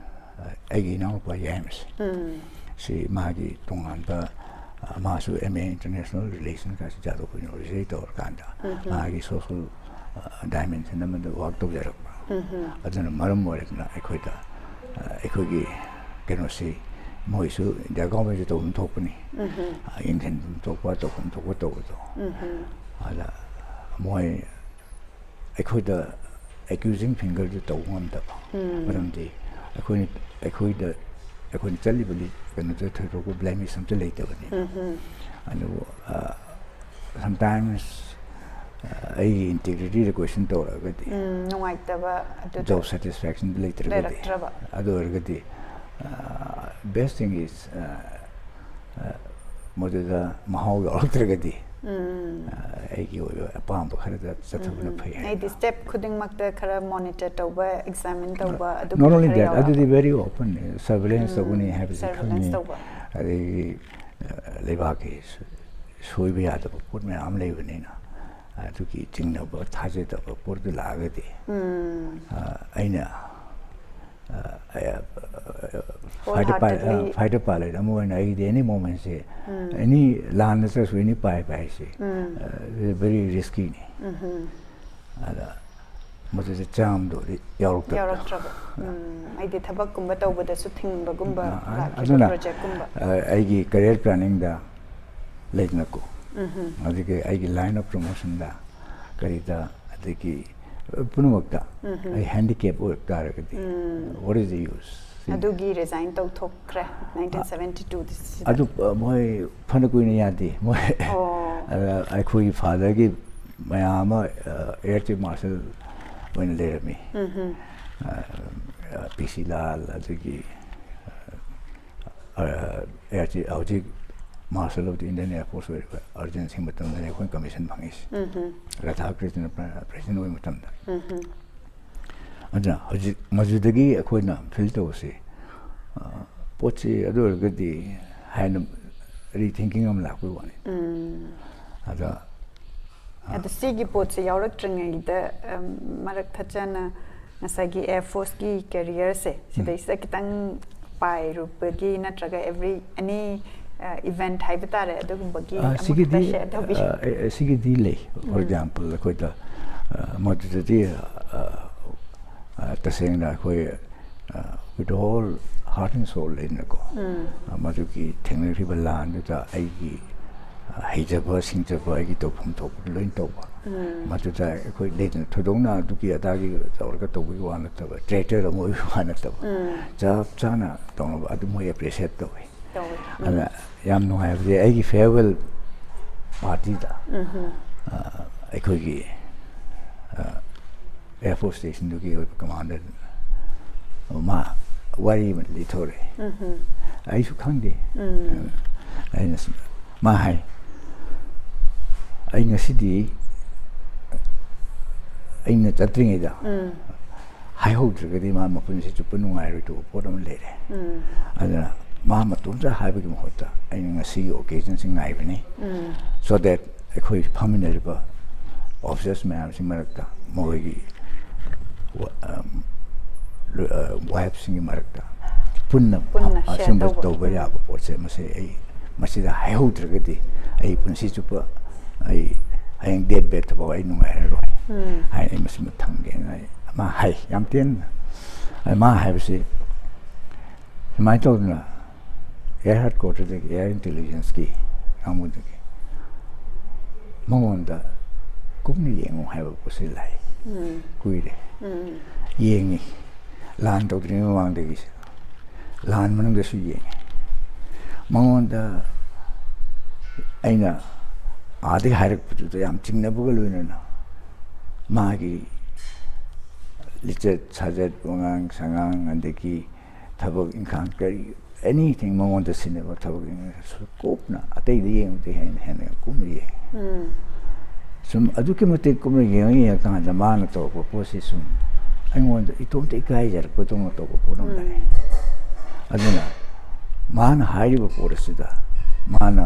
ꯑ, ꯑꯩꯒꯤ ꯏꯅꯥꯎꯅꯨꯄꯥ ꯌꯥꯏꯃꯁꯦ꯫ ꯎꯝ꯫ ꯁꯤ ꯃꯥꯒꯤ ꯇꯣꯉꯥꯟꯕ, ꯑ, ꯃꯥꯁꯨ ꯑꯦꯝ ꯑꯦ ꯏꯟꯇꯔꯅꯦꯁꯅꯦꯜ ꯔꯤꯂꯦꯁꯟ ꯀꯥꯏꯁꯤ ꯖꯥꯗꯧ ꯌꯨꯅꯤꯚꯔꯁꯤꯇꯤ ꯇꯧꯔꯀꯥꯟꯗ ꯎꯝ ꯍꯝ꯫ ꯃꯥꯒꯤ ꯁꯣꯁꯤꯌꯦꯜ, ꯑ, ꯗꯥꯏꯃꯦꯟꯁꯟ ꯑꯃꯗ ꯋꯥꯔꯛ ꯇꯧꯖꯔꯛꯄ꯫ ꯎꯝ ꯍꯝ꯫ ꯑꯗꯨꯅ ꯃꯔꯝ ꯑꯣꯏꯔꯗꯅ ꯑꯩꯈꯣꯏꯗ, ꯑ, ꯑꯩꯈꯣꯏꯒꯤ ꯀꯩꯅꯣꯁꯤ ꯃꯣꯏꯁꯨ ꯏꯟꯗꯤꯌꯥ ꯒꯣꯔꯃꯦꯟꯁꯨ ꯇꯧꯐꯝ ꯊꯣꯛꯄꯅꯤ꯫ ꯎꯝ ꯍꯝ꯫ ꯑ, ꯌꯦꯡꯁꯤꯟꯐꯝ ꯊꯣꯛꯄ, ꯇꯧꯐꯝ ꯊꯣꯛꯄ ꯇꯧꯕꯗꯣ꯫ ꯎꯝ ꯍꯝ꯫ ꯑꯗ ꯃꯣꯏ ꯑꯩꯈꯣꯏꯗ ꯑꯦꯀ꯭ꯌꯨꯖꯤꯡ ꯐꯤꯡꯒꯔꯗꯨ ꯇꯧꯕ ꯉꯝꯗꯕ꯫ ꯎꯝ꯫ ꯃꯔꯝꯗꯤ ꯑꯩꯈꯣꯏꯅ, ꯑꯩꯈꯣꯏꯗ, ꯑꯩꯈꯣꯏꯅ ꯆꯠꯂꯤꯕ ꯂꯤ-, ꯀꯩꯅꯣꯗ ꯊꯣꯏꯗꯣꯛꯄ ꯕ꯭ꯂꯦꯃꯤꯁ ꯑꯝꯇ ꯂꯩꯇꯕꯅꯤꯅ꯫ ꯎꯝ ꯍꯝ꯫ ꯑꯗꯨꯕꯨ, ꯑ, sometimes, ꯑ, ꯑꯩꯒꯤ ꯏꯟꯇꯦꯒ꯭ꯔꯤꯇꯤꯗ ꯀꯣꯏꯁꯟ ꯇꯧꯔꯛꯑꯒꯗꯤ, ꯎꯝ, ꯅꯨꯡꯉꯥꯏꯇꯕ ꯑꯗꯨꯗ ꯖꯣꯕ ꯁꯦꯇꯤꯁꯐꯦꯛꯁꯟ ꯂꯩꯇ꯭ꯔꯒꯗꯤ, ꯂꯩꯔꯛꯇ꯭ꯔꯕ꯫ ꯑꯗꯨ ꯑꯣꯏꯔꯒꯗꯤ, ꯑ, best thing is, ꯑ, ꯑ, ꯃꯗꯨꯗ ꯃꯍꯥꯎ ꯌꯥꯎꯔꯛꯇ꯭ꯔꯒꯗꯤ, ꯎꯝ꯫ ꯑ, ꯑꯩꯒꯤ ꯑꯣꯏꯕ ꯑꯄꯥꯝꯕ ꯈꯔꯗ ꯆꯠꯊꯕꯅ ꯎꯝ꯫ ꯐꯩ ꯍꯥꯏꯅ꯫ ꯍꯥꯏꯗꯤ ꯁ꯭ꯇꯦꯞ ꯈꯨꯗꯤꯡꯃꯛꯇ ꯈꯔ ꯃꯣꯅꯤꯇꯔ ꯇꯧꯕ, ꯑꯦꯛꯖꯥꯃꯤꯟ ꯇꯧꯕ, ꯑꯗꯨꯒꯨꯝꯕ Not only ꯈꯔ that, ꯌꯥꯎꯔꯛꯑꯕ? ꯑꯗꯨꯗꯤ very open, surveillance ꯎꯝ, ꯇꯧꯒꯅꯤ ꯍꯥꯏꯕꯁꯤ surveillance ꯈꯪꯉꯤ꯫ ꯇꯧꯕ꯫ ꯑꯗꯒꯤ, ꯑ, ꯂꯩꯕꯥꯛꯀꯤ ꯁꯣ-, ꯁꯣꯏꯕ ꯌꯥꯗꯕ ꯄꯣꯠ ꯃꯌꯥꯝ ꯑꯃ ꯂꯩꯕꯅꯤꯅ, ꯑꯗꯨꯒꯤ ꯆꯤꯡꯅꯕ, ꯊꯥꯖꯗꯕ ꯄꯣꯠꯇꯨ ꯂꯥꯛꯑꯒꯗꯤ, ꯎꯝ꯫ ꯑ, ꯑꯩꯅ, ꯑ, ꯑ, ꯑ, fighter pilot, ꯑ, Wholeheartedly. Fighter pilot ꯑꯃ ꯑꯣꯏꯅ ꯑꯩꯗꯤ any momentꯁꯦ, ꯎꯝ꯫ Any ꯂꯥꯟꯗ ꯆꯠꯂꯁꯨ any ꯄꯥꯏꯕ ꯍꯥꯏꯁꯦ, ꯎꯝ꯫ ꯑ, very riskyꯅꯤ꯫ ꯎꯝ ꯍꯝ꯫ ꯑꯗ ꯃꯗꯨꯗ ꯆꯥꯝꯗꯣ ꯌꯥꯎꯔꯛꯇꯕꯗꯣ꯫ ꯌꯥꯎꯔꯛꯇ꯭ꯔꯕ꯫ ꯎꯝ, ꯍꯥꯏꯗꯤ ꯊꯕꯛꯀꯨꯝꯕ ꯇꯧꯕꯗꯁꯨ ꯊꯤꯡꯕꯒꯨꯝꯕ ꯑ, ꯑ, ꯂꯥꯛꯈꯤꯕ ꯑꯗꯨꯅ, ꯄ꯭ꯔꯣꯖꯦꯛꯀꯨꯝꯕ꯫ ꯑ, ꯑꯩꯒꯤ ꯀꯦꯔꯤꯌꯔ ꯄ꯭ꯂꯥꯅꯤꯡꯗ ꯂꯩꯗꯅꯀꯣ, ꯎꯝꯍꯨꯝ꯫ ꯑꯗꯒꯤ ꯑꯩꯒꯤ line of promotionꯗ ꯀꯔꯤꯗ, ꯑꯗꯒꯤ ꯄꯨꯝꯅꯃꯛꯇ ꯎꯝꯍꯨꯝ꯫ ꯑꯩ handicap ꯑꯣꯏꯔꯛ ꯇꯥꯔꯒꯗꯤ, ꯎꯝ꯫ what is the use? ꯑꯗꯨꯒꯤ resign ꯇꯧꯊꯣꯛꯈ꯭ꯔꯦ nineteen seventy two ꯗ꯫ ꯑꯗꯨ, ꯑ, ꯃꯣꯏ ꯐꯅ ꯀꯨꯏꯅ ꯌꯥꯗꯦ꯫ ꯃꯣꯏ, ꯑꯣ꯫ ꯑ, ꯑꯩꯈꯣꯏꯒꯤ fatherꯒꯤ ꯃꯌꯥꯝ ꯑꯃ, ꯑ, Air Chief Marshal ꯑꯣꯏꯅ ꯂꯩꯔꯝꯃꯤ꯫ ꯎꯝꯍꯨꯝ꯫ ꯑ, ꯑ, ꯄꯤ ꯁꯤ ꯂꯥꯜ, ꯑꯗꯒꯤ, ꯑ, ꯑ, Air Chief, ꯍꯧꯖꯤꯛ Marshal of the Indian Air Force ꯑꯣꯏꯔꯤꯕ ꯑꯔꯖꯟ ꯁꯤꯡ ꯃꯇꯝꯗꯅꯤ ꯑꯩꯈꯣꯏꯅ commission ꯐꯪꯉꯤꯁꯦ꯫ ꯎꯝꯍꯨꯝ꯫ ꯔꯥꯙꯥ ꯀ꯭ꯔꯤꯁꯅ president ꯑꯣꯏꯕ ꯃꯇꯝꯗ꯫ ꯎꯝꯍꯨꯝ꯫ ꯑꯗꯨꯅ ꯍꯧꯖꯤꯛ ꯃꯗꯨꯗꯒꯤ ꯑꯩꯈꯣꯏꯅ feel ꯇꯧꯕꯁꯦ, ꯑ, ꯄꯣꯠꯁꯤ ꯑꯗꯨ ꯑꯣꯏꯔꯒꯗꯤ ꯍꯥꯏꯅ rethinking ꯑꯃ ꯂꯥꯛꯄꯒꯤ ꯋꯥꯅꯤ꯫ ꯎꯝ꯫ ꯑꯗ ꯑꯗ ꯁꯤꯒꯤ ꯄꯣꯠꯁꯦ ꯌꯥꯎꯔꯛꯇ꯭ꯔꯤꯉꯩꯗ, ꯎꯝ, ꯃꯔꯛ ꯊꯠꯆꯅ ꯉꯁꯥꯏꯒꯤ Air Forceꯀꯤ careerꯁꯦ ꯁꯤꯗꯩꯁꯤꯗ ꯈꯤꯇꯪ ꯄꯥꯏꯔꯨꯕꯒꯤ ꯅꯠꯇ꯭ꯔꯒ every, any, ꯑ, event ꯍꯥꯏꯕ ꯇꯥꯔꯦ, ꯑꯗꯨꯒꯨꯝꯕꯒꯤ ꯑ, ꯑꯃꯈꯛꯇ ꯁꯤꯒꯤꯗꯤ, share ꯇꯧꯕꯤꯌꯨ꯫ ꯑ, ꯑ, ꯁꯤꯒꯤꯗꯤ ꯂꯩ꯫ For example, ꯑꯩꯈꯣꯏꯗ, ꯑ, ꯃꯗꯨꯗꯗꯤ, ꯑ, ꯑ, ꯇꯁꯦꯡꯅ ꯑꯩꯈꯣꯏ, ꯑ, with all heart and soul ꯂꯩꯅꯀꯣ, ꯎꯝ꯫ ꯑ, ꯃꯗꯨꯒꯤ ꯊꯦꯡꯅꯈꯤꯕ ꯂꯥꯟꯗꯨꯗ ꯑꯩꯒꯤ, ꯑ, ꯍꯩꯖꯕ ꯁꯤꯡꯖꯕ, ꯑꯩꯒꯤ ꯇꯧꯐꯝ ꯊꯣꯛꯄꯗꯨ ꯂꯣꯏ ꯇꯧꯕ꯫ ꯎꯝ꯫ ꯃꯗꯨꯗ ꯑꯩꯈꯣꯏ ꯂꯩꯗꯅ ꯊꯣꯏꯗꯣꯛꯅ ꯑꯗꯨꯒꯤ ꯑꯗꯥꯒꯤ ꯇꯧꯔꯒ ꯇꯧꯕꯒꯤ ꯋꯥ ꯅꯠꯇꯕ, traitor ꯑꯃ ꯑꯣꯏꯕꯒꯤ ꯋꯥ ꯅꯠꯇꯕ, ꯎꯝ꯫ ꯆꯞ ꯆꯥꯅ ꯇꯧꯅꯕ ꯑꯗꯨ ꯃꯣꯏ appreciate ꯇꯧꯋꯤ꯫ ꯇꯧꯋꯤ꯫ ꯑꯗ ꯌꯥꯝ ꯅꯨꯡꯉꯥꯏꯕꯁꯦ ꯑꯩꯒꯤ farewell partyꯗ, ꯎꯝꯍꯨꯝ꯫ ꯑ, ꯑꯩꯈꯣꯏꯒꯤ, ꯑ, Air Force stationꯗꯨꯒꯤ ꯑꯣꯏꯕ commander ꯃꯥ ꯋꯥꯔꯤ ꯑꯃ ꯂꯤꯊꯣꯔꯛꯑꯦ꯫ ꯎꯝꯍꯨꯝ꯫ ꯑꯩꯁꯨ ꯈꯪꯗꯦ꯫ ꯎꯝ꯫ ꯑꯩꯅ ꯁ-, ꯃꯥ ꯍꯥꯏ, "ꯑꯩ ꯉꯁꯤꯗꯤ ꯑꯩꯅ ꯆꯠꯇ꯭ꯔꯤꯉꯩꯗ ꯎꯝ꯫ ꯍꯥꯏꯍꯧꯗ꯭ꯔꯒꯗꯤ ꯃꯥ ꯃꯄꯨꯟꯁꯤ ꯆꯨꯞꯄ ꯅꯨꯡꯉꯥꯏꯔꯣꯏꯗꯧꯕ ꯄꯣꯠ ꯑꯃ ꯂꯩꯔꯦ꯫ ꯎꯝ꯫ ꯑꯗꯨꯅ ꯃꯥ ꯃꯇꯣꯝꯇ ꯍꯥꯏꯕꯒꯤ ꯃꯍꯨꯠꯇ ꯑꯩꯅ ꯉꯁꯤꯒꯤ occasionꯁꯤ ꯉꯥꯏꯕꯅꯤ꯫ ꯎꯝ꯫ So that ꯑꯩꯈꯣꯏ ꯐꯝꯃꯤꯟꯅꯔꯤꯕ officers ꯃꯌꯥꯝꯁꯤ ꯃꯔꯛꯇ ꯃꯈꯣꯏꯒꯤ ꯋ-, ꯑꯝ, ꯂꯣ-, ꯑ, wifeꯁꯤꯡꯒꯤ ꯃꯔꯛꯇ ꯄꯨꯟꯅ ꯄꯨꯟꯅ share ꯑꯁꯤꯒꯨꯝꯕ ꯇꯧꯕ꯫ ꯇꯧꯕ ꯎꯝ꯫ ꯌꯥꯕ ꯄꯣꯠꯁꯦ ꯃꯁꯤ ꯑꯩ ꯃꯁꯤꯗ ꯍꯥꯏꯍꯧꯗ꯭ꯔꯒꯗꯤ ꯑꯩ ꯄꯨꯟꯁꯤ ꯆꯨꯞꯄ ꯑꯩ ꯍꯌꯦꯡ death bedꯇꯐꯥꯎ ꯑꯩ ꯅꯨꯡꯉꯥꯏꯔꯔꯣꯏ" ꯎꯝ꯫ ꯍꯥꯏꯅ ꯑꯩ ꯃꯁꯤꯃ ꯊꯝꯒꯦꯅ ꯑꯩ ꯃꯥ ꯍꯥꯏ ꯌꯥꯝ ꯇꯦꯟꯅ꯫ ꯑꯗ ꯃꯥ ꯍꯥꯏꯕꯁꯤ ꯁꯨꯃꯥꯏꯅ ꯇꯧꯗꯅ ꯑꯦꯌꯔ ꯍꯦꯗ ꯀ꯭ꯋꯥꯇꯔꯗꯒꯤ ꯑꯦꯌꯔ ꯏꯟꯇꯦꯂꯤꯖꯦꯟꯁꯀꯤ ꯀꯥꯡꯕꯨꯗꯒꯤ ꯃꯉꯣꯟꯗ ꯀꯨꯞꯅ ꯌꯦꯡꯉꯨ ꯍꯥꯏꯕ ꯄꯣꯠꯁꯤ ꯂꯥꯛꯏ꯫ ꯎꯝ꯫ ꯀꯨꯏꯔꯦ꯫ ꯎꯝ꯫ ꯌꯦꯡꯉꯤ꯫ ꯂꯥꯟ ꯇꯧꯗ꯭ꯔꯤꯉꯩ ꯃꯃꯥꯡꯗꯒꯤꯁꯨ, ꯂꯥꯟ ꯃꯅꯨꯡꯗꯁꯨ ꯌꯦꯡꯉꯤ꯫ ꯃꯉꯣꯟꯗ ꯑꯩꯅ ꯑꯥꯗꯒꯤ ꯍꯥꯏꯔꯛꯄꯗꯨꯗ ꯌꯥꯝ ꯆꯤꯡꯅꯕꯒ ꯂꯣꯏꯅꯅ ꯃꯥꯒꯤ ꯂꯤꯆꯠ ꯁꯥꯖꯠ, ꯋꯥꯉꯥꯡ ꯁꯉꯥꯡ, ꯑꯗꯒꯤ ꯊꯕꯛ ꯏꯪꯈꯥꯡ ꯀꯔꯤ, ꯑꯦꯅꯤꯊꯤꯡ ꯃꯉꯣꯟꯗ ꯁꯤꯟꯅꯕ ꯊꯕꯛ ꯏꯪꯈꯥꯡꯁꯨ ꯀꯨꯞꯅ, ꯑꯇꯩꯗ ꯌꯦꯡꯕꯗꯒꯤ ꯍꯦꯟꯅ, ꯍꯦꯟꯅ ꯀꯨꯞꯅ ꯌꯦꯡꯉꯤ꯫ ꯎꯝ꯫ ꯁꯨꯝ ꯑꯗꯨꯛꯀꯤ ꯃꯇꯤꯛ ꯀꯨꯞꯅ ꯌꯦꯡꯉ ꯌꯦꯡꯉꯀꯥꯟꯗ ꯃꯥꯅ ꯇꯧꯔꯛꯄ ꯄꯣꯠꯁꯤ ꯁꯨꯝ ꯑꯩꯉꯣꯟꯗ ꯏꯇꯣꯝꯇ ꯏꯀꯥꯏꯖꯔꯛꯄꯗꯧꯅ ꯇꯧꯕ ꯄꯣꯠ ꯑꯃ ꯂꯥꯛꯑꯦ꯫ ꯎꯝ꯫ ꯑꯗꯨꯅ ꯃꯥꯅ ꯍꯥꯏꯔꯤꯕ ꯄꯣꯠ ꯑꯁꯤꯗ ꯃꯥꯅ,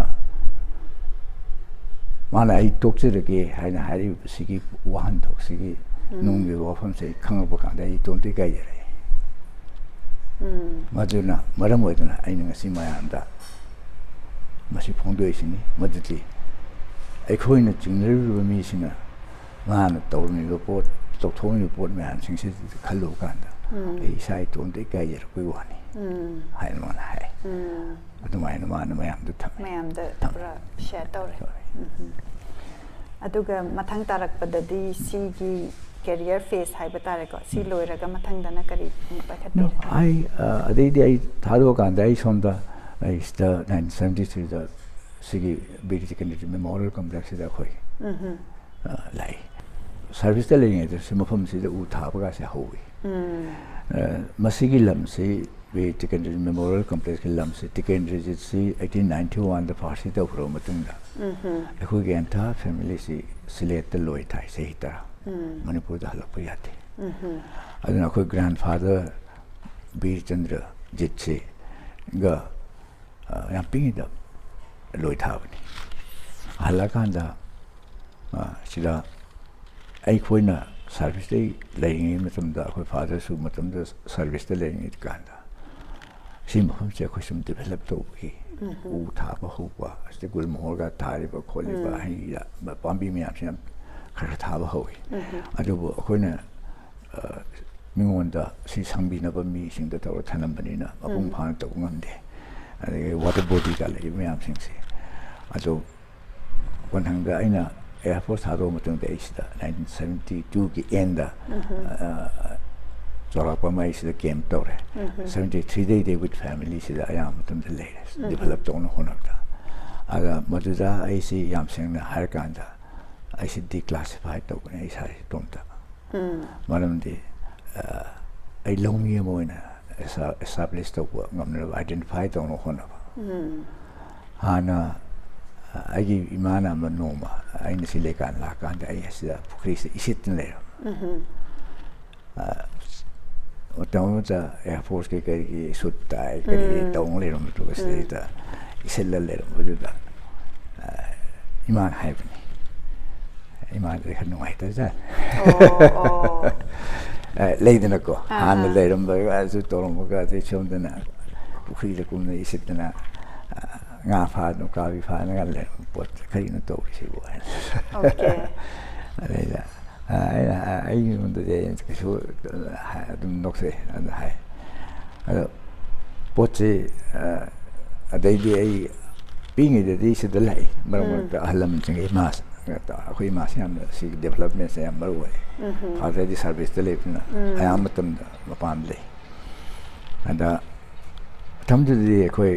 ꯃꯥꯅ "ꯑꯩ ꯇꯣꯛꯆꯔꯒꯦ" ꯍꯥꯏꯅ ꯍꯥꯏꯔꯤꯕꯁꯤꯒꯤ ꯋꯥꯍꯟꯊꯣꯛꯁꯤꯒꯤ ꯎꯝ꯫ ꯅꯨꯡꯒꯤ ꯋꯥꯐꯝꯁꯦ ꯑꯩ ꯈꯪꯉꯛꯄ ꯀꯥꯟꯗ ꯑꯩ ꯏꯇꯣꯝꯇ ꯏꯀꯥꯏꯖꯔꯛꯑꯦ꯫ ꯎꯝ꯫ ꯃꯗꯨꯅ ꯃꯔꯝ ꯑꯣꯏꯗꯨꯅ ꯑꯩꯅ ꯉꯁꯤ ꯃꯌꯥꯝꯗ ꯃꯁꯤ ꯐꯣꯡꯗꯣꯛꯏꯁꯤꯅꯤ꯫ ꯃꯗꯨꯗꯤ ꯑꯩꯈꯣꯏꯅ ꯆꯤꯡꯅꯔꯨꯔꯤꯕ ꯃꯤꯁꯤꯅ ꯃꯥꯅ ꯇꯧꯔꯝꯃꯤꯕ ꯄꯣꯠ, ꯇꯧꯊꯣꯛꯑꯝꯃꯤꯕ ꯄꯣꯠ ꯃꯌꯥꯝꯁꯤꯡꯁꯤ ꯈꯜꯂꯨꯕ ꯀꯥꯟꯗ ꯎꯝ꯫ ꯑꯩ ꯏꯁꯥ ꯏꯇꯣꯝꯇ ꯏꯀꯥꯏꯖꯔꯛꯄꯒꯤ ꯋꯥꯅꯤ ꯎꯝ꯫ ꯍꯥꯏꯅ ꯃꯥꯅ ꯍꯥꯏ꯫ ꯎꯝ꯫ ꯑꯗꯨꯃꯥꯏꯅ ꯃꯥꯅ ꯃꯌꯥꯝꯗ ꯊꯝꯃꯦ꯫ ꯃꯌꯥꯝꯗ ꯊꯝꯃꯦ꯫ ꯄꯨꯔꯥ ꯁꯤꯌꯔ ꯇꯧꯔꯦ꯫ ꯇꯧꯔꯦ꯫ ꯎꯝ꯫ ꯑꯗꯨꯒ ꯃꯊꯪ ꯇꯥꯔꯛꯄꯗꯗꯤ ꯁꯤꯒꯤ ꯀꯦꯔꯤꯌꯔ ꯐꯦꯁ ꯍꯥꯏꯕ ꯇꯥꯔꯦꯀꯣ, ꯁꯤ ꯎꯝ꯫ ꯂꯣꯏꯔꯒ ꯃꯊꯪꯗꯅ ꯀꯔꯤ ꯑꯃꯨꯛ ꯄꯥꯏꯈꯠꯇꯣꯏꯅꯣ? ꯑꯩ, ꯑ, ꯑꯗꯩꯗꯤ ꯑꯩ ꯊꯥꯗꯣꯛꯑꯀꯥꯟꯗ ꯑꯩ ꯁꯣꯝꯗ ꯑꯩ ꯁꯤꯗ nineteen seventy threeꯗ ꯁꯤꯒꯤ ꯕꯤꯔ ꯇꯤꯀꯦꯟꯗ꯭ꯔꯖꯤꯠ ꯃꯦꯃꯣꯔꯤꯌꯦꯜ ꯀꯝꯄ꯭ꯂꯦꯛꯁꯁꯤꯗ ꯑꯩꯈꯣꯏ, ꯎꯝꯍꯨꯝ꯫ ꯑ, ꯂꯥꯛꯏ꯫ ꯁꯥꯔꯚꯤꯁꯇ ꯂꯩꯔꯤꯉꯩꯗꯁꯨ ꯃꯐꯝꯁꯤꯗ ꯎ ꯊꯥꯕꯒꯁꯦ ꯍꯧꯋꯤ꯫ ꯎꯝ꯫ ꯑ, ꯃꯁꯤꯒꯤ ꯂꯝꯁꯤ Bir Tikendrajit memorial ꯀꯝꯄ꯭ꯂꯦꯛꯁꯀꯤ ꯂꯝꯁꯤ ꯇꯤꯀꯦꯟꯗ꯭ꯔꯖꯤꯠꯁꯤ eighteen ninety oneꯗ ꯐꯥꯔꯁꯤ ꯇꯧꯈ꯭ꯔꯕ ꯃꯇꯨꯡꯗ ꯎꯝꯍꯨꯝ꯫ ꯑꯩꯈꯣꯏꯒꯤ entire familyꯁꯤ ꯁꯤꯂꯦꯠꯇ ꯂꯣꯏ ꯊꯥꯏ ꯆꯍꯤ ꯇꯔꯥ꯫ ꯎꯝ꯫ ꯃꯅꯤꯄꯨꯔꯗ ꯍꯜꯂꯛꯄ ꯌꯥꯗꯦ꯫ ꯎꯝꯍꯨꯝ꯫ ꯑꯗꯨꯅ ꯑꯩꯈꯣꯏ grandfather ꯕꯤꯔ ꯆꯟꯗ꯭ꯔꯖꯤꯠꯁꯤꯒ, ꯑ, ꯌꯥꯝ ꯄꯤꯛꯏꯉꯩꯗ ꯂꯣꯏ ꯊꯥꯕꯅꯤ꯫ ꯍꯜꯂꯛꯑꯀꯥꯟꯗ, ꯑ, ꯁꯤꯗ ꯑꯩꯈꯣꯏꯅ ꯁꯥꯔꯚꯤꯁꯇ ꯂꯩꯔꯤꯉꯩ ꯃꯇꯝꯗ, ꯑꯩꯈꯣꯏ ꯐꯥꯗꯔꯁꯨ ꯃꯇꯝꯗꯨꯗ ꯁꯥꯔꯚꯤꯁꯇ ꯂꯩꯔꯤꯉꯩ ꯀꯥꯟꯗ, ꯁꯤ ꯃꯐꯝꯁꯦ ꯑꯩꯈꯣꯏ ꯁꯨꯝ ꯗꯤꯚꯦꯂꯞ ꯇꯧꯕꯒꯤ, ꯎꯝꯍꯨꯝ꯫ ꯎ ꯊꯥꯕ ꯍꯧꯕ, ꯑꯁꯤꯗ ꯒꯨꯜꯃꯣꯍꯔꯒ ꯊꯥꯔꯤꯕ ꯈꯣꯠꯂꯤꯕ, ꯎꯝ꯫ ꯍꯩ ꯔꯥ, ꯄꯥꯝꯕꯤ ꯃꯌꯥꯝꯁꯤ ꯌꯥꯝ ꯈꯔ ꯊꯥꯕ ꯍꯧꯋꯤ꯫ ꯑꯗꯨꯕꯨ ꯑꯩꯈꯣꯏꯅ ꯃꯤꯉꯣꯟꯗ ꯁꯤ ꯁꯪꯕꯤꯅꯕ ꯃꯤꯁꯤꯡꯗ ꯇꯧꯔ ꯊꯅꯝꯕꯅꯤꯅ ꯃꯄꯨꯡ ꯐꯥꯅ ꯇꯧꯕ ꯉꯝꯗꯦ꯫ ꯑꯗꯒꯤ ꯋꯥꯇꯔ ꯕꯣꯗꯤꯒ ꯂꯩꯔꯤꯕ ꯃꯌꯥꯝꯁꯤꯡꯁꯦ꯫ ꯑꯗꯣ ꯀꯣꯟꯊꯪꯗ ꯑꯩꯅ ꯑꯦꯌꯥꯔ ꯐꯣꯔꯁ ꯊꯥꯗꯣꯛꯑ ꯃꯇꯨꯡꯗ ꯑꯩ ꯁꯤꯗ ꯅꯥꯏꯟꯇꯤꯟ ꯁꯕꯦꯟꯇꯤ ꯇꯨꯒꯤ ꯑꯦꯟꯗ ꯆꯥꯎꯔꯥꯛꯄ ꯑꯃ ꯑꯩ ꯁꯤꯗ ꯀꯦꯝꯞ ꯇꯧꯔꯦ꯫ ꯁꯕꯦꯟꯇꯤ ꯊ꯭ꯔꯤꯗꯩꯗꯤ ꯋꯤꯠ ꯐꯦꯃꯤꯂꯤ ꯁꯤꯗ ꯑꯌꯥꯝꯕ ꯃꯇꯝꯗ ꯂꯩꯔꯦ, ꯗꯤꯚꯦꯂꯞ ꯇꯧꯅ ꯍꯣꯠꯅꯕꯗ꯫ ꯑꯗ ꯃꯗꯨꯗ ꯑꯩꯁꯤ ꯌꯥꯝ ꯁꯦꯡꯅ ꯍꯥꯏꯔꯀꯥꯟꯗ ꯑꯩꯁꯤ ꯗꯤꯀ꯭ꯂꯥꯁꯤꯐꯥꯏ ꯇꯧꯕꯅꯦ ꯑꯩ ꯏꯁꯥꯁꯤ ꯏꯇꯣꯝꯇ꯫ ꯃꯔꯝꯗꯤ ꯑꯩ ꯂꯧꯃꯤ ꯑꯃ ꯑꯣꯏꯅ ꯑꯦꯁꯇꯥꯕ꯭ꯂꯤꯁ ꯇꯧꯕ ꯉꯝꯅꯕ, ꯑꯥꯏꯗꯦꯟꯇꯤꯐꯥꯏ ꯇꯧꯅꯕ ꯍꯣꯠꯅꯕ꯫ ꯍꯥꯟꯅ ꯑꯩꯒꯤ ꯏꯃꯥꯅ ꯑꯃ ꯅꯣꯡꯃ ꯑꯩꯅ ꯁꯤ ꯂꯩꯀꯥꯟ ꯂꯥꯛꯀꯥꯟꯗ ꯑꯩ ꯑꯁꯤꯗ ꯄꯨꯈ꯭ꯔꯤꯁꯤꯗ ꯏꯁꯤꯠꯇꯅ ꯂꯩꯔꯝꯕ꯫ ꯃꯇꯝ ꯑꯃꯗ ꯑꯦꯌꯥꯔ ꯐꯣꯔꯁꯀꯤ ꯀꯔꯤꯒꯤ ꯁꯨꯠ ꯇꯥꯏ ꯀꯔꯤ ꯇꯧꯅ ꯂꯩꯔꯝꯕꯗꯨꯒ ꯁꯤꯗꯩꯗ ꯏꯁꯤꯜꯂ ꯂꯩꯔꯝꯕꯗꯨꯗ ꯏꯃꯥꯅ ꯍꯥꯏꯕꯅꯤ꯫ ꯏꯃꯥꯗꯤ ꯈꯔ ꯅꯨꯡꯉꯥꯏꯇꯕꯖꯥꯠꯅꯤ꯫ ꯑꯣ, ꯑꯣ꯫ ꯂꯩꯗꯅꯀꯣ, ꯍꯥꯟꯅ ꯂꯩꯔꯝꯕꯒꯁꯨ ꯇꯧꯔꯝꯕꯒ ꯑꯗꯩ ꯁꯣꯝꯗꯅ ꯄꯨꯈ꯭ꯔꯤꯗ ꯀꯨꯝꯅ ꯏꯁꯤꯠꯇꯅ ꯉꯥ ꯐꯥꯗꯅ ꯎꯀꯥꯕꯤ ꯐꯥꯗꯅ ꯂꯩꯔꯝꯕ ꯄꯣꯠꯁꯦ ꯀꯔꯤꯅꯣ ꯇꯧꯔꯤꯁꯤꯕꯨ ꯍꯥꯏꯅ꯫ ꯑꯗꯩꯗ ꯑꯩꯅ ꯑꯩꯉꯣꯟꯗꯗꯤ ꯑꯩꯅ ꯀꯩꯁꯨ ꯑꯗꯨꯝ ꯅꯣꯛꯆꯩ ꯑꯗꯨ ꯍꯥꯏ꯫ ꯑꯗꯣ ꯄꯣꯠꯁꯤ ꯑꯗꯩꯗꯤ ꯑꯩ ꯄꯤꯛꯏꯉꯩꯗꯗꯤ ꯁꯤꯗ ꯂꯥꯛꯏ ꯃꯔꯛ ꯃꯔꯛꯇ ꯑꯍꯜ ꯂꯃꯟꯁꯤꯡꯒ ꯏꯃꯥꯁꯤꯡꯒ ꯑꯩꯈꯣꯏ ꯏꯃꯥꯁꯤ ꯌꯥꯝꯅ ꯁꯤꯒꯤ ꯗꯤꯕꯂꯞꯃꯦꯟꯁꯦ ꯌꯥꯝ ꯃꯔꯨ ꯑꯣꯏ꯫ ꯐꯥꯗꯔꯗꯤ ꯁꯥꯔꯚꯤꯁꯇ ꯂꯩꯕꯅꯤꯅ ꯑꯌꯥꯝꯕ ꯃꯇꯝꯗ ꯃꯄꯥꯟꯗ ꯂꯩ꯫ ꯑꯗ ꯃꯇꯝꯗꯨꯗꯗꯤ ꯑꯩꯈꯣꯏ